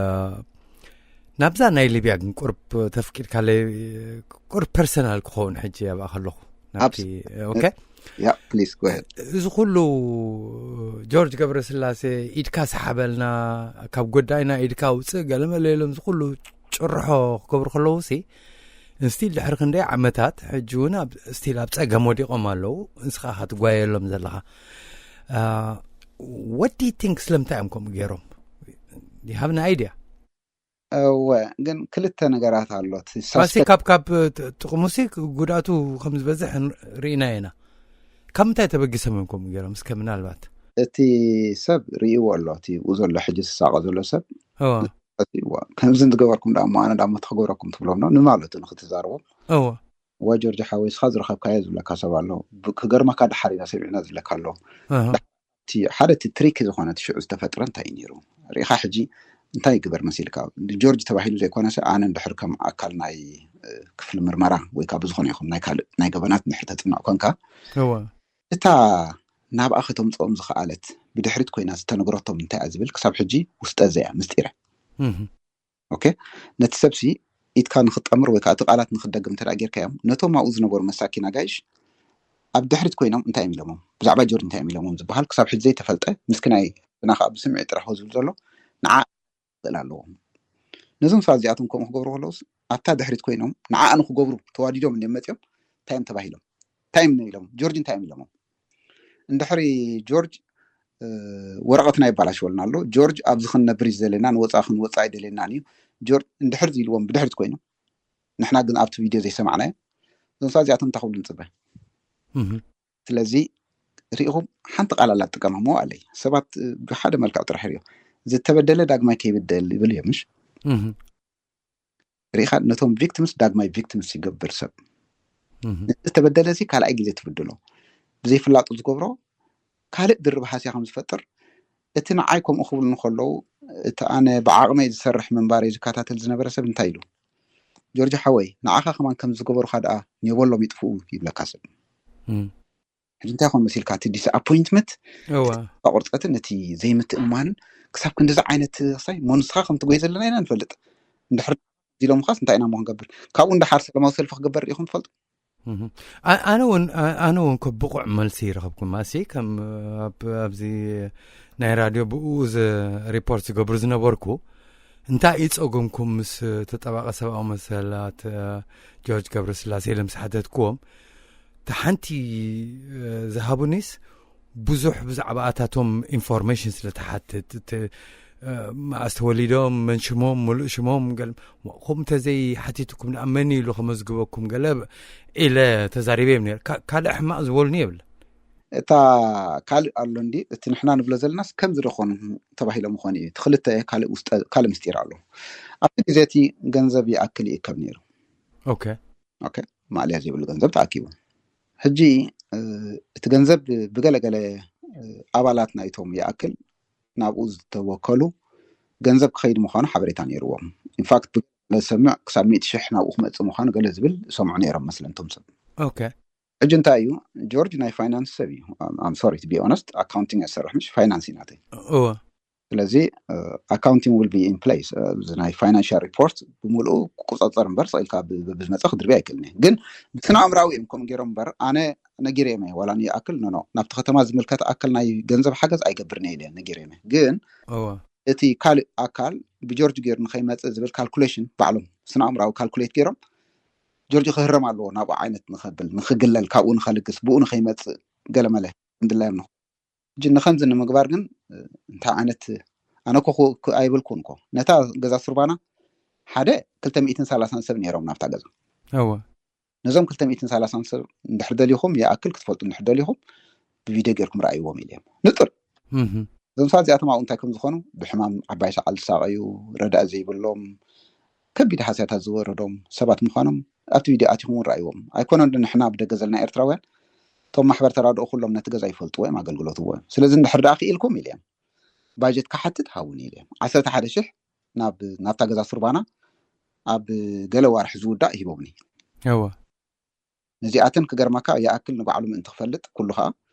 ናብዛ ናይ ሊብያ ግን ቁርብ ተፍቂድካለይ ቁርብ ፐርሰናል ክኸውን ሕጂ ኣብኣ ከለኹ ናብቲ ኦኬ ያ ፕሊስ ጎ ሄድ። እዚ ኩሉ ጆርጅ ገብረስላሴ ኢድካ ሰሓበልና፣ ካብ ጉዳይና ኢድካ ውፅእ፣ ገለመለ ኢሎም እዚ ኩሉ ጭርሖ ክገብሩ ከለዉ ሲ እንስቲል ድሕሪ ክንደይ ዓመታት ሕጂ እውን ኣብ- ስቲል ኣብ ፀገም ወዲቖም ኣለዉ። ንስኻ ኢኻ ትጓየሎም ዘለኻ። ወዲ ቲንክ ስለምንታይ እዮም ከምኡ ገይሮም? You have an idea? እወ ግን ክልተ ነገራት ኣሎ። እቲ ባሲ ሳስፔክት ካብ ካብ ጥ- ጥቕሙሲ ጉድኣቱ ከም ዝበዝሕ ን- ርኢና ኢና። ካብ ምንታይ ተበጊሶም እዮም ከምኡ ገይሮም? እስከ ምናልባት እቲ ሰብ ርእይዎ ኣሎ፣ እቲ ብኡ ዘሎ ሕጂ ዝሳቐ ዘሎ ሰብ እዋ ርእይዎ። ከምዚ ዝገበርኩም ዳሞ ኣነ ዳሞ ተክገብረኩም ትብሎም ነው ንማለቱ ንክትዛርቦም እዋ ዋ ጆርጅ ሓወይ ስኻ ዝረኸብካዮ ዝብለካ ሰብ ኣሎ። ብ- ክገርመካ ደሓር ኢና ሰሚዕና ዝብለካ ኣሎ። እህ፣ እቲ ሓደ እቲ ትሪክ ዝኾነ እቲ ሽዑ ዝተፈጥረ እንታይ እዩ ነይሩ ርኢኻ ሕጂ እንታይ ይግበር መሲልካ ጆርጅ ተባሂሉ ዘይኮነሰ ኣነ እንድሕር ከም ኣካል ናይ እ፣ ክፍሊ ምርመራ ወይ ከዓ ብዝኾነ ይኹን ናይ ካልእ ናይ ገበናት እንድሕር ተፅናዕ ኮንካ እዋ እታ ናብኣ ከተምፅኦም ዝኸኣለት ብድሕሪት ኮይና ዝተነግረቶም እንታይ እያ ዝብል ክሳብ ሕጂ ውስጠ ዘያ ምስጢረ እህ፣ ኦኬ ነቲ ሰብሲ ኢድካ ንክጠምር ወይ ከዓ እቲ ቃላት ንክደግም እንተ ጌርካዮም ነቶም ኣብኡ ዝነበሩ መሳኪን ኣጋይሽ ኣብ ድሕሪት ኮይኖም እንታይ እዮም ኢሎሞም ብዛዕባ ጆርጅ እንታይ እዮም ኢሎሞም ዝበሃል ክሳብ ሕጂ ዘይተፈልጠ ምስኪናይ ብና ከዓ ብስምዒ ጥራሕ ዝብል ዘሎ ንዓ ክእል ኣለዎም ነዞም ሰባት እዚኣቶም ከምኡ ክገብሩ ከለውስ ኣብታ ድሕሪት ኮይኖም ንዓ ንክገብሩ ተዋዲዶም እንዲም መፅኦም እንታይ እዮም ተባሂሎም እንታይ እዮም ኢሎም ጆርጅ እንታይ እዮም ኢሎሞም እንድሕሪ ጆርጅ ወረቐትና ይባላሽወልና ኣሎ ጆርጅ ኣብዚ ክንነብር እዩ ዘለና ንወፃኢ ክንወፃእ ኣይደልየናን እዩ ጆርጅ እንድሕር ኢልዎም ብድሕሪት ኮይኖም ንሕና ግን ኣብቲ ቪድዮ ዘይሰማዕናዮ እዞም ሰባት እዚኣቶም እንታይ ክብሉ ንፅበ ስለዚ ርኢኹም ሓንቲ ቃል ኣላ ትጥቀመሞ ኣለይ ሰባት ብሓደ መልክዕ ጥራሕ ሪኦ ዝተበደለ ዳግማይ ከይብደል ይብል እዮም ምሽ ርኢኻ ነቶም ቪክቲምስ ዳግማይ ቪክቲምስ ይገብር ሰብ ዝተበደለ ሲ ካልኣይ ግዜ ትብድሎ ብዘይፍላጡ ዝገብሮ ካልእ ድርብ ሃስያ ከም ዝፈጥር እቲ ንዓይ ከምኡ ክብሉ ከለዉ እቲ ኣነ ብዓቕመይ ዝሰርሕ ምንባረይ ዝከታተል ዝነበረ ሰብ እንታይ ኢሉ ጆርጆ ሓወይ ንዓኻ ከማን ከም ዝገበሩካ ደኣ ኔበሎም ይጥፍኡ ይብለካ ሰብ ሕጂ እንታይ ኮን መሲልካ እቲ ዲስኣፖይንትመንት ቁርፀትን እቲ ዘይምትእማንን ክሳብ ክንዲዚ ዓይነት ሳይ ሞንስኻ ከም ትጎይ ዘለና ኢና ንፈልጥ እንድሕር ኢሎም ኻስ እንታይ ኢና ሞ ክንገብር ካብኡ እንዳሓር ሰለማዊ ሰልፊ ክግበር ርኢኹም ትፈልጡ ኣነ እውን ኣነ እውን ከብቑዕ መልሲ ይረኸብኩም ማሲ ከም ኣብዚ ናይ ራድዮ ብኡ ሪፖርት ዝገብሩ ዝነበርኩ እንታይ እዩ ጸገምኩም ምስ ተጠባቐ ሰብኣዊ መሰላት ጆርጅ ገብረስላሴ ኢለ ምስ ሓተትክዎም እታ ሓንቲ ዝሃቡኒስ ብዙሕ ብዛዕባ ኣታቶም ኢንፎርሜሽን ስለ ትሓትት መኣስ ተወሊዶም፣ መን ሽሞም፣ ሙሉእ ሽሞም፣ ገለ ከምኡ ተዘይሓቲትኩም ደኣ መን ኢሉ ከመዝግበኩም ገለ ኢለ ተዛሪበ እዮም ነይረ። ካልእ ሕማቕ ዝበሉኒ የብለን። እታ ካልእ ኣሎ እንዲ እቲ ንሕና ንብሎ ዘለናስ ከምዚ ዶ ኾኑ ተባሂሎም ይኾኑ እዩ። እቲ ክልተ ካልእ ውስጠ ካልእ ምስጢር ኣሎ። ኣብቲ ግዜ እቲ ገንዘብ ይኣክል ይእከብ ነይሩ። ኦኬ ኦኬ ማእለያ ዘይብሉ ገንዘብ ተኣኪቡ። ሕጂ እቲ ገንዘብ ብገለገለ ኣባላት ናይቶም ይኣክል ናብኡ ዝተወከሉ ገንዘብ ክኸይድ ምዃኑ ሓበሬታ ነይርዎም። ኢንፋክት ብሰምዕ ክሳብ ሚእቲ ሽሕ ናብኡ ክመፅእ ምዃኑ ገለ ዝብል ሰምዑ ነይሮም መስለንቶም ሰብ። ኦኬ ሕጂ እንታይ እዩ ጆርጅ ናይ ፋይናንስ ሰብ እዩ። ሶሪ ቢ ኦነስት ኣካውንቲንግ ኣይሰርሕ ምሽ ፋይናንስ እዩ ናተይ። እወ ስለዚ ኣካውንቲንግ ዊል ቢ ኢን ፕሌስ። እዚ ናይ ፋይናንሻል ሪፖርት ብምልኡ ክቆፃፀር እምበር ስኢልካ ብዝመፀ ክድርቢ ኣይክእልን እየ። ግን ብስነ ኣእምራዊ እዮም ከምኡ ገይሮም እምበር ኣነ ነጊረዮም እየ። ዋላ ንይኣክል ኖኖ ናብቲ ከተማ ዝምልከት ኣካል ናይ ገንዘብ ሓገዝ ኣይገብርን እየ ኢለ ነጊረዮም እየ። ግን እወ እቲ ካልእ ኣካል ብጆርጅ ገይሩ ንኸይመፅእ ዝብል ካልኩሌሽን ባዕሎም ስነ ኣእምራዊ ካልኩሌት ገይሮም ጆርጅ ክህረም ኣለዎ ናብኡ ዓይነት ንኸብል ንክግለል ካብኡ ንኸልግስ ብኡ ንኸይመፅእ ገለመለ እንድላዮም ንኹ ሕጂ ንኸምዚ ንምግባር ግን እንታይ ዓይነት ኣነ ኮ ኣይብልኩን ኮ ነታ ገዛ ሱርባና ሓደ ክልተ ሚእትን ሰላሳን ሰብ ነይሮም ናብታ ገዛ። እወ ነዞም ክልተ ሚእትን ሰላሳን ሰብ እንድሕር ደሊኹም ይኣክል ክትፈልጡ እንድሕር ደሊኹም ብቪድዮ ገይርኩም ረኣይዎም ኢለ እዮም ንጥር እህም እዞም ሰባት እዚኣቶም ኣብኡ እንታይ ከም ዝኾኑ ብሕማም ዓባይ ሰዓል ዝሳቐዩ ረዳእ ዘይብሎም ከቢድ ሃስያታት ዝወረዶም ሰባት ምዃኖም ኣብቲ ቪድዮ ኣቲኹም እውን ረኣይዎም። ኣይኮነን ዶ ንሕና ብደገ ዘለና ኤርትራውያን እቶም ማሕበር ተራድኦ ኩሎም ነቲ ገዛ ይፈልጥዎ እዮም ኣገልግሎትዎ እዮም። ስለዚ እንድሕር ደኣ ክኢልኩም ኢለ እዮም ባጀት ክሓትት ሃውኒ ኢለ እዮም ዓሰርተ ሓደ ሽሕ ናብ ናብታ ገዛ ሱርባና ኣብ ገለ ዋርሒ ዝውዳእ ሂቦምኒ። እወ ነዚኣተን ክገርመካ ይኣክል ንባዕሉ ምእንቲ ክፈልጥ ኩሉ ከዓ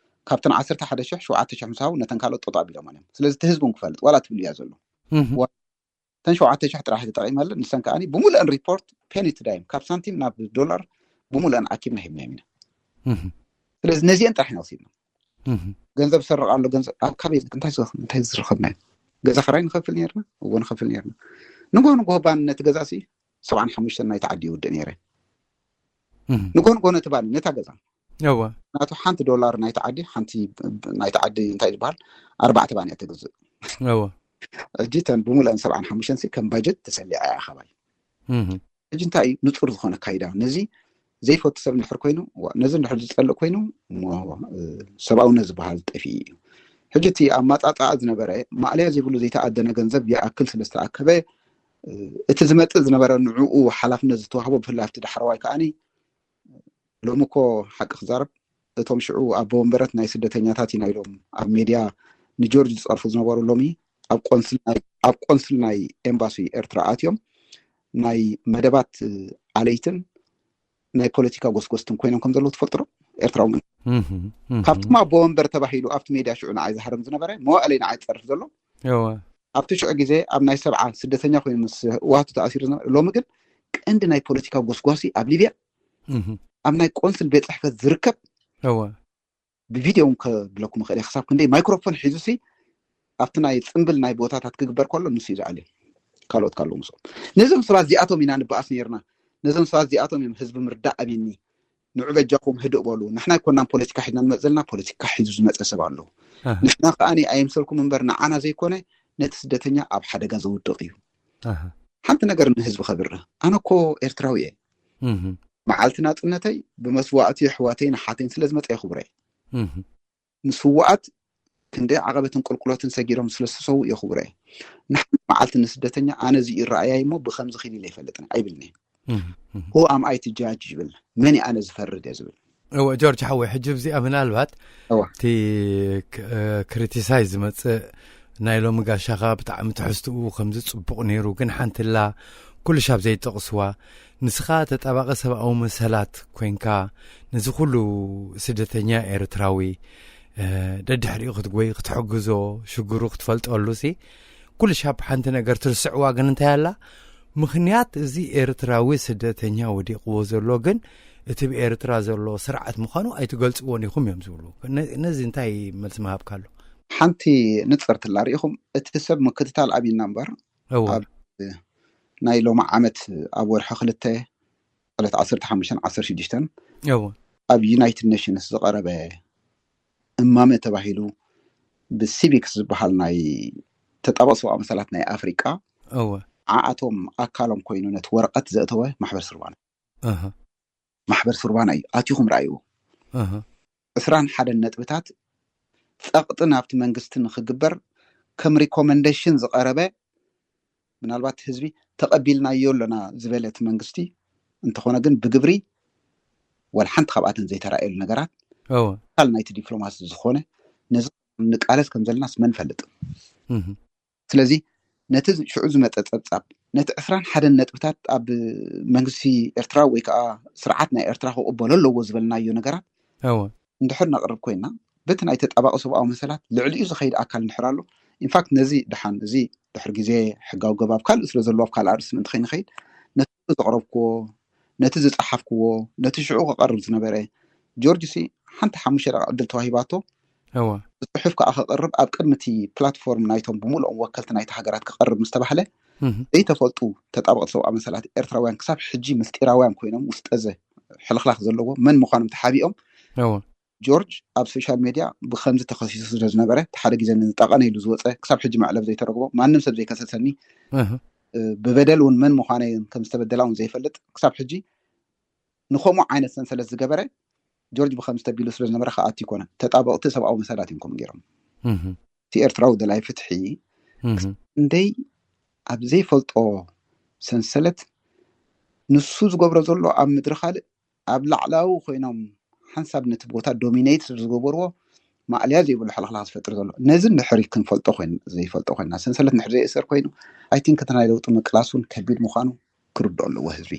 ካብተን ዓሰርተ ሓደ ሽሕ ሸውዓተ ሽሕ ምስ ሃቡ ነተን ካልኦት ጠጠው ኣቢሎመን እዮም። ስለዚ እቲ ህዝቢ እውን ክፈልጥ ዋላ ትብልያ ዘሎ እህም እተን ሸውዓተ ሽሕ ጥራሕ ተጠቂመለን ንሰን ከዓ ብሙሉአን ሪፖርት ፔኒ ቱ ዳይም ካብ ሳንቲም ናብ ዶላር ብሙሉአን ኣኪብና ሂብናዮም ኢና። እህም ስለዚ ነዚአን ጥራሕ ኢና ወሲድና። እህም ገንዘብ ዝሰርቕ ኣሎ ገንዘብ ኣብ ካበይ እንታይ ዝረኸ- እንታይ ዝረኸብናዮ ገዛ ክራይ ንኸፍል ነርና እዎ ንኸፍል ነርና። ንጎ ንጎ ባን ነቲ ገዛ ሲ ሰብዓን ሓሙሽተን ናይቲ ዓዲ ይውድእ ነይረ። እህም ንጎ ንጎ ነቲ ባን ነታ ገዛ እወ ናቱ ሓንቲ ዶላር ናይቲ ዓዲ ሓንቲ ናይቲ ዓዲ እንታይ ዝበሃል ኣርባዕተ ባን እያ ትግዝእ። እወ ሕጂ ተን ብሙሉአን ሰብዓን ሓሙሽተን ሲ ከም ባጀት ተሰሊዓ እያ ካባይ። እህም ሕጂ እንታይ እዩ ንፁር ዝኾነ ኣካይዳ ነዚ ዘይፈቱ ሰብ እንድሕር ኮይኑ ዋ- ነዚ እንድሕር ዝፀልእ ኮይኑ እሞ እ፣ ሰብኣውነት ዝበሃል ጠፊኡ እዩ። ሕጂ እቲ ኣማፃፅኣ ዝነበረ ማእለያ ዘይብሉ ዘይተኣደነ ገንዘብ ይኣክል ስለ ዝተኣከበ እ፣ እቲ ዝመፅእ ዝነበረ ንዕኡ ሓላፍነት ዝተዋህቦ ብፍላይ ኣብቲ ዳሕረዋይ ከዓኒ ሎሚ እኮ ሓቂ ክዛረብ እቶም ሽዑ ኣቦ ወንበረት ናይ ስደተኛታት ኢና ኢሎም ኣብ ሜድያ ንጆርጅ ዝፀርፉ ዝነበሩ ሎሚ ኣብ ቆንስል ናይ ኣብ ቆንስል ናይ ኤምባሲ ኤርትራ ኣትዮም ናይ መደባት ኣለይትን ናይ ፖለቲካ ጎስጎስትን ኮይኖም ከም ዘለዉ ትፈልጡ ዶ? ኤርትራዊ ካብቶም ኣቦ ወንበር ተባሂሉ ኣብቲ ሜድያ ሽዑ ንዓይ ዝሃርም ዝነበረ መዋእለይ ንዓይ ዝፀርፍ ዘሎ ኣብቲ ሽዑ ግዜ ኣብ ናይ ሰብዓ ስደተኛ ኮይኑ ምስ ህወሓት ተኣሲሩ ዝነበረ ሎሚ ግን ቀንዲ ናይ ፖለቲካ ጎስጓሲ ኣብ ሊብያ ኣብ ናይ ቆንስል ቤት ፅሕፈት ዝርከብ ብቪድዮ እውን ከብለኩም ይኽእል ክሳብ ክንደይ ማይክሮፎን ሒዙ ሲ ኣብቲ ናይ ፅምብል ናይ ቦታታት ክግበር ከሎ ንሱ እዩ ዝዓልዮ ካልኦት ካለዉ ምስኦም ነዞም ሰባት እዚኣቶም ኢና ንበኣስ ነርና። ነዞም ሰባት እዚኣቶም እዮም ህዝቢ ምርዳእ ኣብኒ ንዑ በጃኹም ህድእ በሉ ንሕና ኣይኮናን ፖለቲካ ሒድና ንመፅ ዘለና ፖለቲካ ሒዙ ዝመፀ ሰብ ኣሎ። ንሕና ከዓ ኣይምሰልኩም እምበር ንዓና ዘይኮነ ነቲ ስደተኛ ኣብ ሓደጋ ዘውድቕ እዩ። ሓንቲ ነገር ንህዝቢ ከብርህ ኣነ እኮ ኤርትራዊ እየ። መዓልቲ ናፅነተይ ብመስዋእቲ ኣሕዋተይን ኣሓተይን ስለ ዝመፀ የኽብሮ እየ። ንስውኣት ክንደይ ዓቐበትን ቁልቁለትን ሰጊሮም ስለ ዝተሰውኡ የኽብሮ እየ። ንሓንቲ መዓልቲ ንስደተኛ ኣነ እዚ እዩ ረኣያይ እሞ ብኸምዚ ኺድ ኢለ ኣይፈልጥን ኣይብልን እየ። Who am I to judge ይብል መን ኣነ ዝፈርድ እየ ዝብል። እወ ጆርጅ ሓወይ ሕጂ ኣብዚኣ ምናልባት እቲ ክሪቲሳይዝ ዝመፅእ ናይ ሎሚ ጋሻኻ ብጣዕሚ ትሕዝትኡ ከምዚ ፅቡቕ ነይሩ ግን ሓንትላ ኩሉ ሻብ ዘይጠቕስዋ ንስኻ ተጣባቂ ሰብኣዊ መሰላት ኮይንካ ነዚ ኩሉ ስደተኛ ኤርትራዊ ደድሕሪኡ ክትጎይ ክትሕግዞ ሽግሩ ክትፈልጠሉ ሲ ኩሉ ሻብ ሓንቲ ነገር ትርስዕዋ ግን እንታይ ኣላ ምኽንያት እዚ ኤርትራዊ ስደተኛ ወዲቕዎ ዘሎ ግን እቲ ብኤርትራ ዘሎ ስርዓት ምዃኑ ኣይትገልጽዎን ኢኹም እዮም ዝብሉ። ነዚ እንታይ መልሲ ምሃብካ ኣሎ? ሓንቲ ንጽርቲ ኣላ ርኢኹም፣ እቲ ሰብ ምክትታል ኣብይና እምበር ኣብ ናይ ሎሚ ዓመት ኣብ ወርሒ ክልተ ዕለት ዓሰርተ ሓሙሽተ ዓሰርተ ሽዱሽተ ኣብ ዩናይትድ ኔሽንስ ዝቐረበ እማመ ተባሂሉ ብሲቪክስ ዝበሃል ናይ ተጣበቕ ሰብኣዊ መሰላት ናይ ኣፍሪቃ እወ ዓኣቶም ኣካሎም ኮይኑ ነቲ ወረቐት ዘእተወ ማሕበር ስርባና እህ ማሕበር ስርባና እዩ። ኣቲኹም ረኣይዎ። እህ ዕስራን ሓደን ነጥብታት ጸቕጢ ናብቲ መንግስቲ ንክግበር ከም ሪኮመንዴሽን ዝቐረበ፣ ምናልባት ህዝቢ ተቐቢልናዮ ኣለና ዝበለ እቲ መንግስቲ፣ እንተኾነ ግን ብግብሪ ወላ ሓንቲ ካብኣተን ዘይተራእየሉ ነገራት እወ ኣካል ናይቲ ዲፕሎማሲ ዝኾነ፣ ነዚ ንቃለስ ከም ዘለናስ መን ፈልጥ። እህ ስለዚ ነቲ ሽዑ ዝመፀ ፀብፃብ፣ ነቲ ዕስራን ሓደን ነጥብታት ኣብ መንግስቲ ኤርትራ ወይ ከዓ ስርዓት ናይ ኤርትራ ክቕበሎ ኣለዎ ዝበልናዮ ነገራት እወ እንድሕር ነቕርብ ኮይና፣ በቲ ናይ ተጣባቂ ሰብኣዊ መሰላት ልዕሊኡ ዝኸይድ ኣካል እንድሕር ኣሎ፣ ኢንፋክት ነዚ ደሓን፣ እዚ ድሕር ግዜ ሕጋዊ ገባብ ካልእ ስለ ዘለዎ ኣብ ካልእ ኣርእስቲ ምእንቲ ከይንኸይድ፣ ነቲ ዘቕረብክዎ፣ ነቲ ዝፀሓፍክዎ፣ ነቲ ሽዑ ክቐርብ ዝነበረ፣ ጆርጅ ሲ ሓንቲ ሓሙሽተ ደቂቕ ዕድል ተዋሂባቶ፣ እወ ጽሑፍ ከዓ ከቕርብ ኣብ ቅድሚ እቲ ፕላትፎርም ናይቶም ብምልኦም ወከልቲ ናይቲ ሃገራት ክቐርብ ምስ ተባህለ፣ እህ ዘይተፈልጡ ተጣበቕቲ ሰብኣዊ መሰላት ኤርትራውያን ክሳብ ሕጂ ምስጢራውያን ኮይኖም ውስጠዘ ሕልኽላኽ ዘለዎ መን ምዃኖም ተሓቢኦም፣ እወ ጆርጅ ኣብ ሶሻል ሜድያ ብከምዚ ተኸሲሱ ስለ ዝነበረ፣ እቲ ሓደ ግዜ ንጠቐነ ኢሉ ዝወፀ፣ ክሳብ ሕጂ መዕለብ ዘይተረክቦ፣ ማንም ሰብ ዘይከሰሰኒ፣ እህ እ፣ ብበደል እውን መን ምዃነይ ከም ዝተበደላ እውን ዘይፈልጥ፣ ክሳብ ሕጂ ንከምኡ ዓይነት ሰንሰለት ዝገበረ ጆርጅ ብከምዚ ተቢሉ ስለ ዝነበረ ክኣቱ ይኮነን። ተጣበቕቲ ሰብኣዊ መሰላት እዮም ከምኡ ገይሮም። እህ እቲ ኤርትራዊ ደላይ ፍትሒ እህ እንደይ ኣብ ዘይፈልጦ ሰንሰለት ንሱ ዝገብሮ ዘሎ ኣብ ምድሪ ካልእ ኣብ ላዕላዊ ኮይኖም ሓንሳብ ነቲ ቦታ ዶሚኔት ስለ ዝገበርዎ ማእለያ ዘይብሉ ሕልኽላኽ ዝፈጥር ዘሎ። ነዚ እንድሕር ክንፈልጦ ኮይን ዘይፈልጦ ኮይና፣ ሰንሰለት እንድሕር ዘይእሰር ኮይኑ፣ ኣይ ቲንክ እቲ ናይ ለውጢ ምቅላስ እውን ከቢድ ምዃኑ ክርድኦ ኣለዎ ህዝቢ።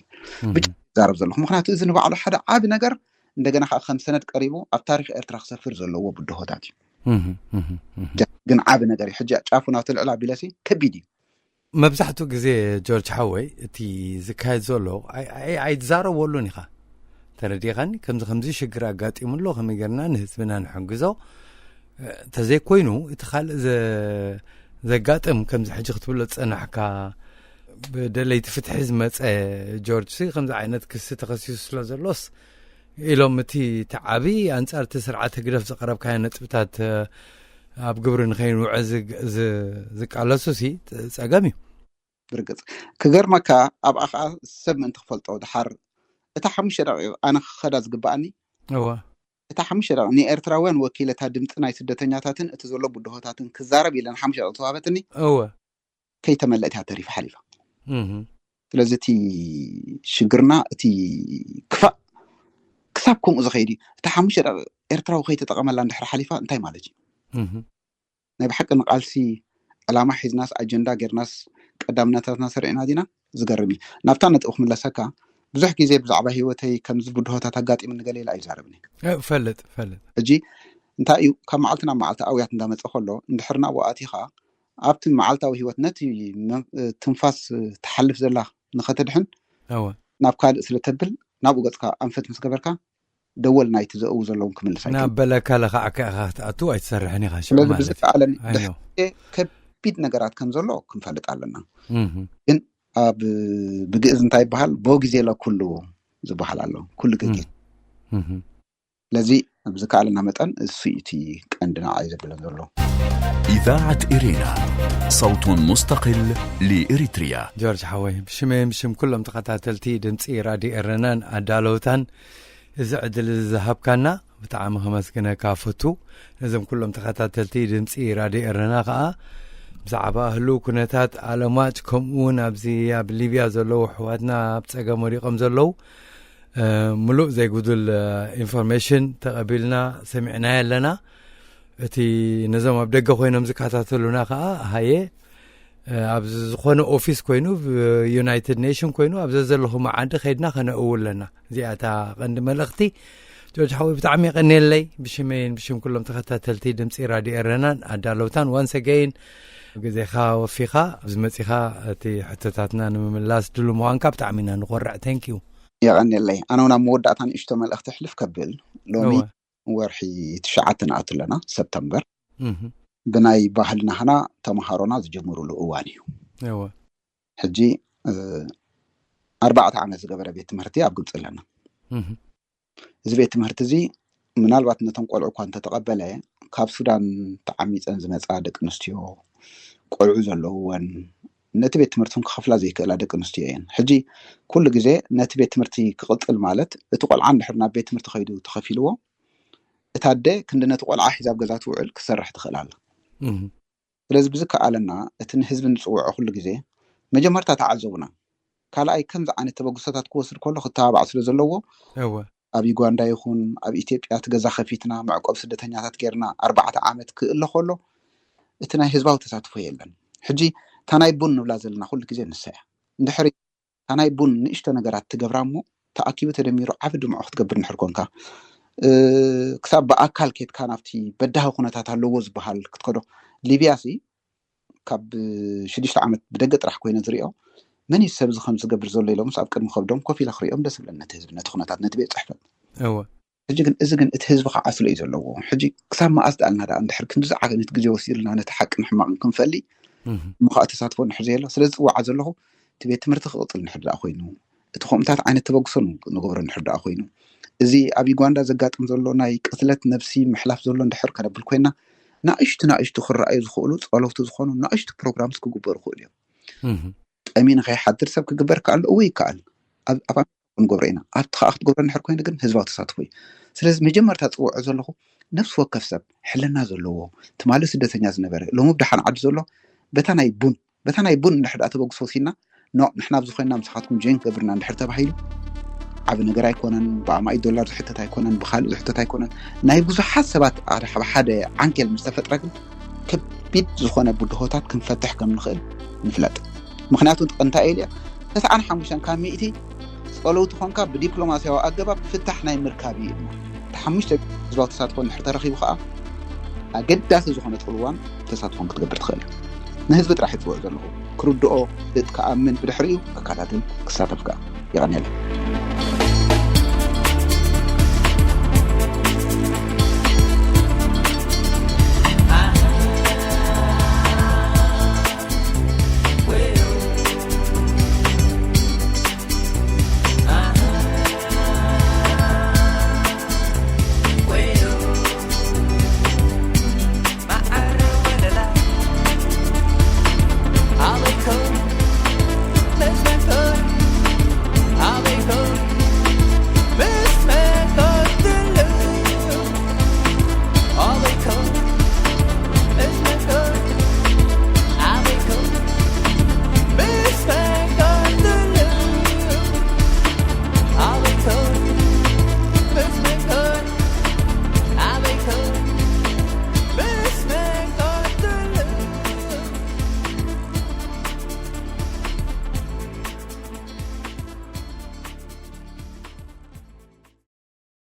እህ ብቻ ይዛረብ ዘለኹ፣ ምክንያቱ እዚ ንባዕሉ ሓደ ዓቢ ነገር፣ እንደገና ከዓ ከም ሰነድ ቀሪቡ ኣብ ታሪክ ኤርትራ ክሰፍር ዘለዎ ብድሆታት እዩ። እህ እህ እህ ግን ዓቢ ነገር እዩ። ሕጂ ጫፉ ናብቲ ልዕል ኣቢለሲ ከቢድ እዩ። መብዛሕትኡ ግዜ ጆርጅ ሓወይ እቲ ዝካየድ ዘሎ ኣይ- ኣይ- ኣይትዛረበሉን ኢኻ። ተረዲኻኒ? ከምዚ ከምዚ ሽግር ኣጋጢሙ ኣሎ፣ ከመይ ጌርና ንህዝብና ንሕግዞ? እ፣ ተዘይኮይኑ እቲ ካልእ ዘ- ዘጋጥም፣ ከምዚ ሕጂ ክትብሎ ዝጸናሕካ፣ ብደለይቲ ፍትሒ ዝመጸ ጆርጅ ሲ ከምዚ ዓይነት ክሲ ተኸሲሱ ስለ ዘሎስ፣ ኢሎም እቲ እቲ ዓቢ ኣንጻር እቲ ስርዓት ህግደፍ ዘቕረብካዮ ነጥብታት፣ እ፣ ኣብ ግብሪ ንኸይንውዕል ዝግ- ዝ- ዝቃለሱ ሲ ጸገም እዩ። ብርግጽ ክገርመካ፣ ኣብኣ ከዓ ሰብ ምእንቲ ክፈልጦ ድሓር እታ ሓሙሽተ ደቂቕ ኣነ ክኸዳ ዝግበኣኒ፣ እወ እታ ሓሙሽተ ደቂቕ ንኤርትራውያን ወኪለ፣ እታ ድምፂ ናይ ስደተኛታትን እቲ ዘሎ ብድሆታትን ክዛረብ ኢለን ሓሙሽተ ደቂቕ ተዋህበትኒ፣ እወ ከይተመለእት እያ ተሪፋ ሓሊፋ። እህ ስለዚ እቲ ሽግርና፣ እቲ ክፋእ ክሳብ ከምኡ ዝኸይድ እዩ። እታ ሓሙሽተ ደቂቕ ኤርትራዊ ከይተጠቐመላ እንድሕር ሓሊፋ እንታይ ማለት እዩ? እህ ናይ ብሓቂ ንቃልሲ ዕላማ ሒዝናስ ኣጀንዳ ጌርናስ ቀዳምነታትና ሰሪዕና ዲና? ዝገርም እዩ። ናብታ ነጥቢ ክምለሰካ፣ ብዙሕ ግዜ ብዛዕባ ህይወተይ ከምዚ ብድሆታት ኣጋጢሙኒ ገለ ኢለ ኣይዛረብን እየ። እ፣ ፈልጥ ፈልጥ ሕጂ እንታይ እዩ፣ ካብ መዓልቲ ናብ መዓልቲ ኣውያት እንዳመፀ ከሎ፣ እንድሕር ናብኡ ኣቲኻ ኣብቲ መዓልታዊ ህይወት ነቲ መ- ትንፋስ ትሓልፍ ዘላ ንኸተድሕን እወ ናብ ካልእ ስለ ተብል፣ ናብኡ ገፅካ ኣንፈት ምስ ገበርካ፣ ደወል ናይቲ ዘእው ዘለውን ክምልስ ናብ ኣይክእል። በለካ ለኻዕካ ኢኻ ክትኣቱ ኣይትሰርሕን ኢኻ ሽዑ ስለዚ ማለት ብዝከኣለኒ እዩ። ኣይኖ ድሕር ከቢድ ነገራት ከም ዘሎ ክንፈልጥ ኣለና። እህ ኣብ ብግእዝ እንታይ ይበሃል? ቦ ጊዜ ለኩሉ ዝበሃል ኣሎ። ኩሉ ግዜ። እህ ስለዚ ብዝከኣለና መጠን እሱ እዩ እቲ ቀንዲ ንዓይ ዘብለን ዘሎ። إذاعة إرينا، صوت مستقل لإريتريا. ጆርጅ ሓወይ፣ ብሽመይን ብሽም ኩሎም ተኸታተልቲ ድምፂ ራድዮ ኤረናን ኣዳለውታን እዚ ዕድል እዚ ዝሃብካና ብጣዕሚ ከመስግነካ ፈቱ። ነዞም ኩሎም ተኸታተልቲ ድምፂ ራድዮ ኤረና ከዓ ብዛዕባ ህልው ኩነታት ኣለማጭ፣ ከምኡ እውን ኣብዚ ኣብ ሊብያ ዘለዉ ኣሕዋትና ኣብ ፀገም ወዲቖም ዘለዉ፣ እ፣ ምሉእ ዘይጉዱል፣ እ፣ ኢንፎርሜሽን ተቐቢልና ሰሚዕናዮ ኣለና። እቲ ነዞም ኣብ ደገ ኮይኖም ዝከታተሉና ከዓ ሃየ፣ እ፣ ኣብ ዝኾነ ኦፊስ ኮይኑ፣ ብ-፣ ዩናይትድ ኔሽን ኮይኑ፣ ኣብ ዘዘለኹም ዓዲ ከይድና ከነእው ኣለና። እዚኣ እታ ቀንዲ መልእኽቲ። ጆርጅ ሓወይ፣ ብጣዕሚ የቐንየለይ። ብሽመይን ብሽም ኩሎም ተኸታተልቲ ድምፂ ራድዮ ኤረናን ኣዳለውታን፣ ዋንስ ኣገይን ግዜኻ ወፊኻ ኣብዚ መፂኻ እቲ ሕቶታትና ንምምላስ ድሉ ምዃንካ ብጣዕሚ ኢና ንኾርዕ። ቴንክ ዩ። የቐንየለይ። ኣነ እውን ኣብ መወዳእታ ንእሽቶ መልእኽቲ ሕልፍ ከብል፣ ሎሚ እወ። ወርሒ ትሽዓተ ንኣቱ ኣለና፣ ሰፕተምበር። እህ ብናይ ባህልና ኸና ተምሃሮና ዝጀምሩሉ እዋን እዩ። እወ ሕጂ፣ እ፣ ኣርባዕተ ዓመት ዝገበረ ቤት ትምህርቲ ኣብ ግብፂ ኣለና። እህ እዚ ቤት ትምህርቲ እዚ ምናልባት ነቶም ቆልዑ እኳ እንተተቐበለ፣ ካብ ሱዳን ተዓሚፀን ዝመፃ ደቂ ኣንስትዮ፣ ቆልዑ ዘለውወን፣ ነቲ ቤት ትምህርቲ ክኸፍላ ዘይክእላ ደቂ ኣንስትዮ እየን። ሕጂ ኩሉ ግዜ ነቲ ቤት ትምህርቲ ክቕጽል ማለት፣ እቲ ቆልዓ እንድሕር ናብ ቤት ትምህርቲ ከይዱ ተኸፊልዎ፣ እታ ኣደ ክንዲ ነቲ ቆልዓ ሒዛ ኣብ ገዛ ትውዕል ክትሰርሕ ትኽእል ኣላ። ስለዚ ብዝከኣለና እቲ ንህዝቢ ንፅውዖ ኩሉ ግዜ መጀመርታ ተዓዘቡና። ካልኣይ ከምዚ ዓይነት ተበግሶታት ክወስድ ከሎ ክተባባዕ ስለ ዘለዎ፣ ኣብ ዩጋንዳ ይኹን ኣብ ኢትዮጵያ እቲ ገዛ ከፊትና መዕቆብ ስደተኛታት ጌርና ኣርባዕተ ዓመት ክእለ ከሎ፣ እቲ ናይ ህዝባዊ ተሳትፎ የለን። ሕጂ እታ ናይ ቡን ንብላ ዘለና ኩሉ ግዜ ንሳ እያ። እንድሕሪ እታ ናይ ቡን ንእሽቶ ነገራት ትገብራ እሞ፣ ተኣኪቡ ተደሚሩ ዓቢ ድምዖ ክትገብር እንድሕር ኮንካ፣ ክሳብ ብኣካል ኬድካ ናብቲ በዳሂ ኩነታት ኣለዎ ዝበሃል ክትከዶ። ሊብያ ሲ ካብ ሽዱሽተ ዓመት ብደገ ጥራሕ ኮይነ ዝሪኦ፣ መን እዩ ሰብ እዚ ከም ዝገብር ዘሎ ኢሎምስ ኣብ ቅድሚ ከብዶም ኮፍ ኢለ ክሪኦም ደስ ይብለኒ፣ ነቲ ህዝቢ፣ ነቲ ኩነታት፣ ነቲ ቤት ፅሕፈት። ሕጂ ግን እዚ ግን እቲ ህዝቢ ክዓስሎ እዩ ዘለዎ። ሕጂ ክሳብ መኣስ ደኣልና ደኣ እንድሕር ክንዲ ዝዓይነት ግዜ ወሲድልና ነቲ ሓቅን ሕማቕን ክንፈሊ፣ እሞ ከዓ ተሳትፎ እንድሕር ዘየሎ፣ ስለ ዝፅዋዓ ዘለኹ እቲ ቤት ትምህርቲ ክቕፅል እንድሕር ደኣ ኮይኑ፣ እቲ ከምኡታት ዓይነት ተበግሶ ንገብሮ እንድሕር ደኣ ኮይኑ፣ እዚ ኣብ ዩጋንዳ ዘጋጥም ዘሎ ናይ ቅትለት ነብሲ ምሕላፍ ዘሎ እንድሕር ከነብል ኮይና፣ ናእሽቱ ናእሽቱ ክረኣዩ ዝኽእሉ ጸለውቲ ዝኾኑ ናእሽቱ ፕሮግራምስ ክግበሩ ይኽእሉ እዮም። ጠሚኑ ከይሓድር ሰብ ክግበር ከኣሉ እወ ይከኣል። ኣብ ኣሜሪካ ክንገብሮ ኢና። ኣብቲ ከዓ ክትገብሮ እንድሕር ኮይኑ ግን ህዝባዊ ተሳትፎ እዩ። ስለዚ መጀመርታ ዝፅውዖ ዘለኹ ነፍሲ ወከፍ ሰብ ሕልና ዘለዎ ትማሊ ስደተኛ ዝነበረ ሎሚ ብደሓን ዓዲ ዘሎ በታ ናይ ቡን በታ ናይ ቡን እንድሕር ደኣ ተበግሶ ወሲድና፣ ኖ ንሕና ኣብዚ ኮይንና ምሳኻትኩም ጆይን ክገብርና እንድሕር ተባሂሉ፣ ዓቢ ነገር ኣይኮነን። ብኣማኢት ዶላር ዝሕተት ኣይኮነን፣ ብኻልእ ዝሕተት ኣይኮነን። ናይ ብዙሓት ሰባት ሓደ ዓንኬል ምስ ተፈጥረ ግን ከቢድ ዝኾነ ብድሆታት ክንፈትሕ ከም ንኽእል ንፍለጥ። ምኽንያቱ እንታይ ኢለ፣ ተስዓን ሓሙሽተን ካብ ሚእቲ ጸለውቲ ኮንካ ብዲፕሎማስያዊ ኣገባብ ፍታሕ ናይ ምርካብ እዩ። እቲ ሓሙሽተ ህዝባዊ ተሳትፎ እንድሕር ተረኺቡ ከዓ ኣገዳሲ ዝኾነ ጽልዋን ተሳትፎን ክትገብር ትኽእል። ንህዝቢ ጥራሕ ይፅውዕ ዘለኹ፣ ክርድኦ፣ እት ክኣምን፣ ብድሕሪኡ ክከታተል ክሳተፍ ከዓ። የቐንየለይ።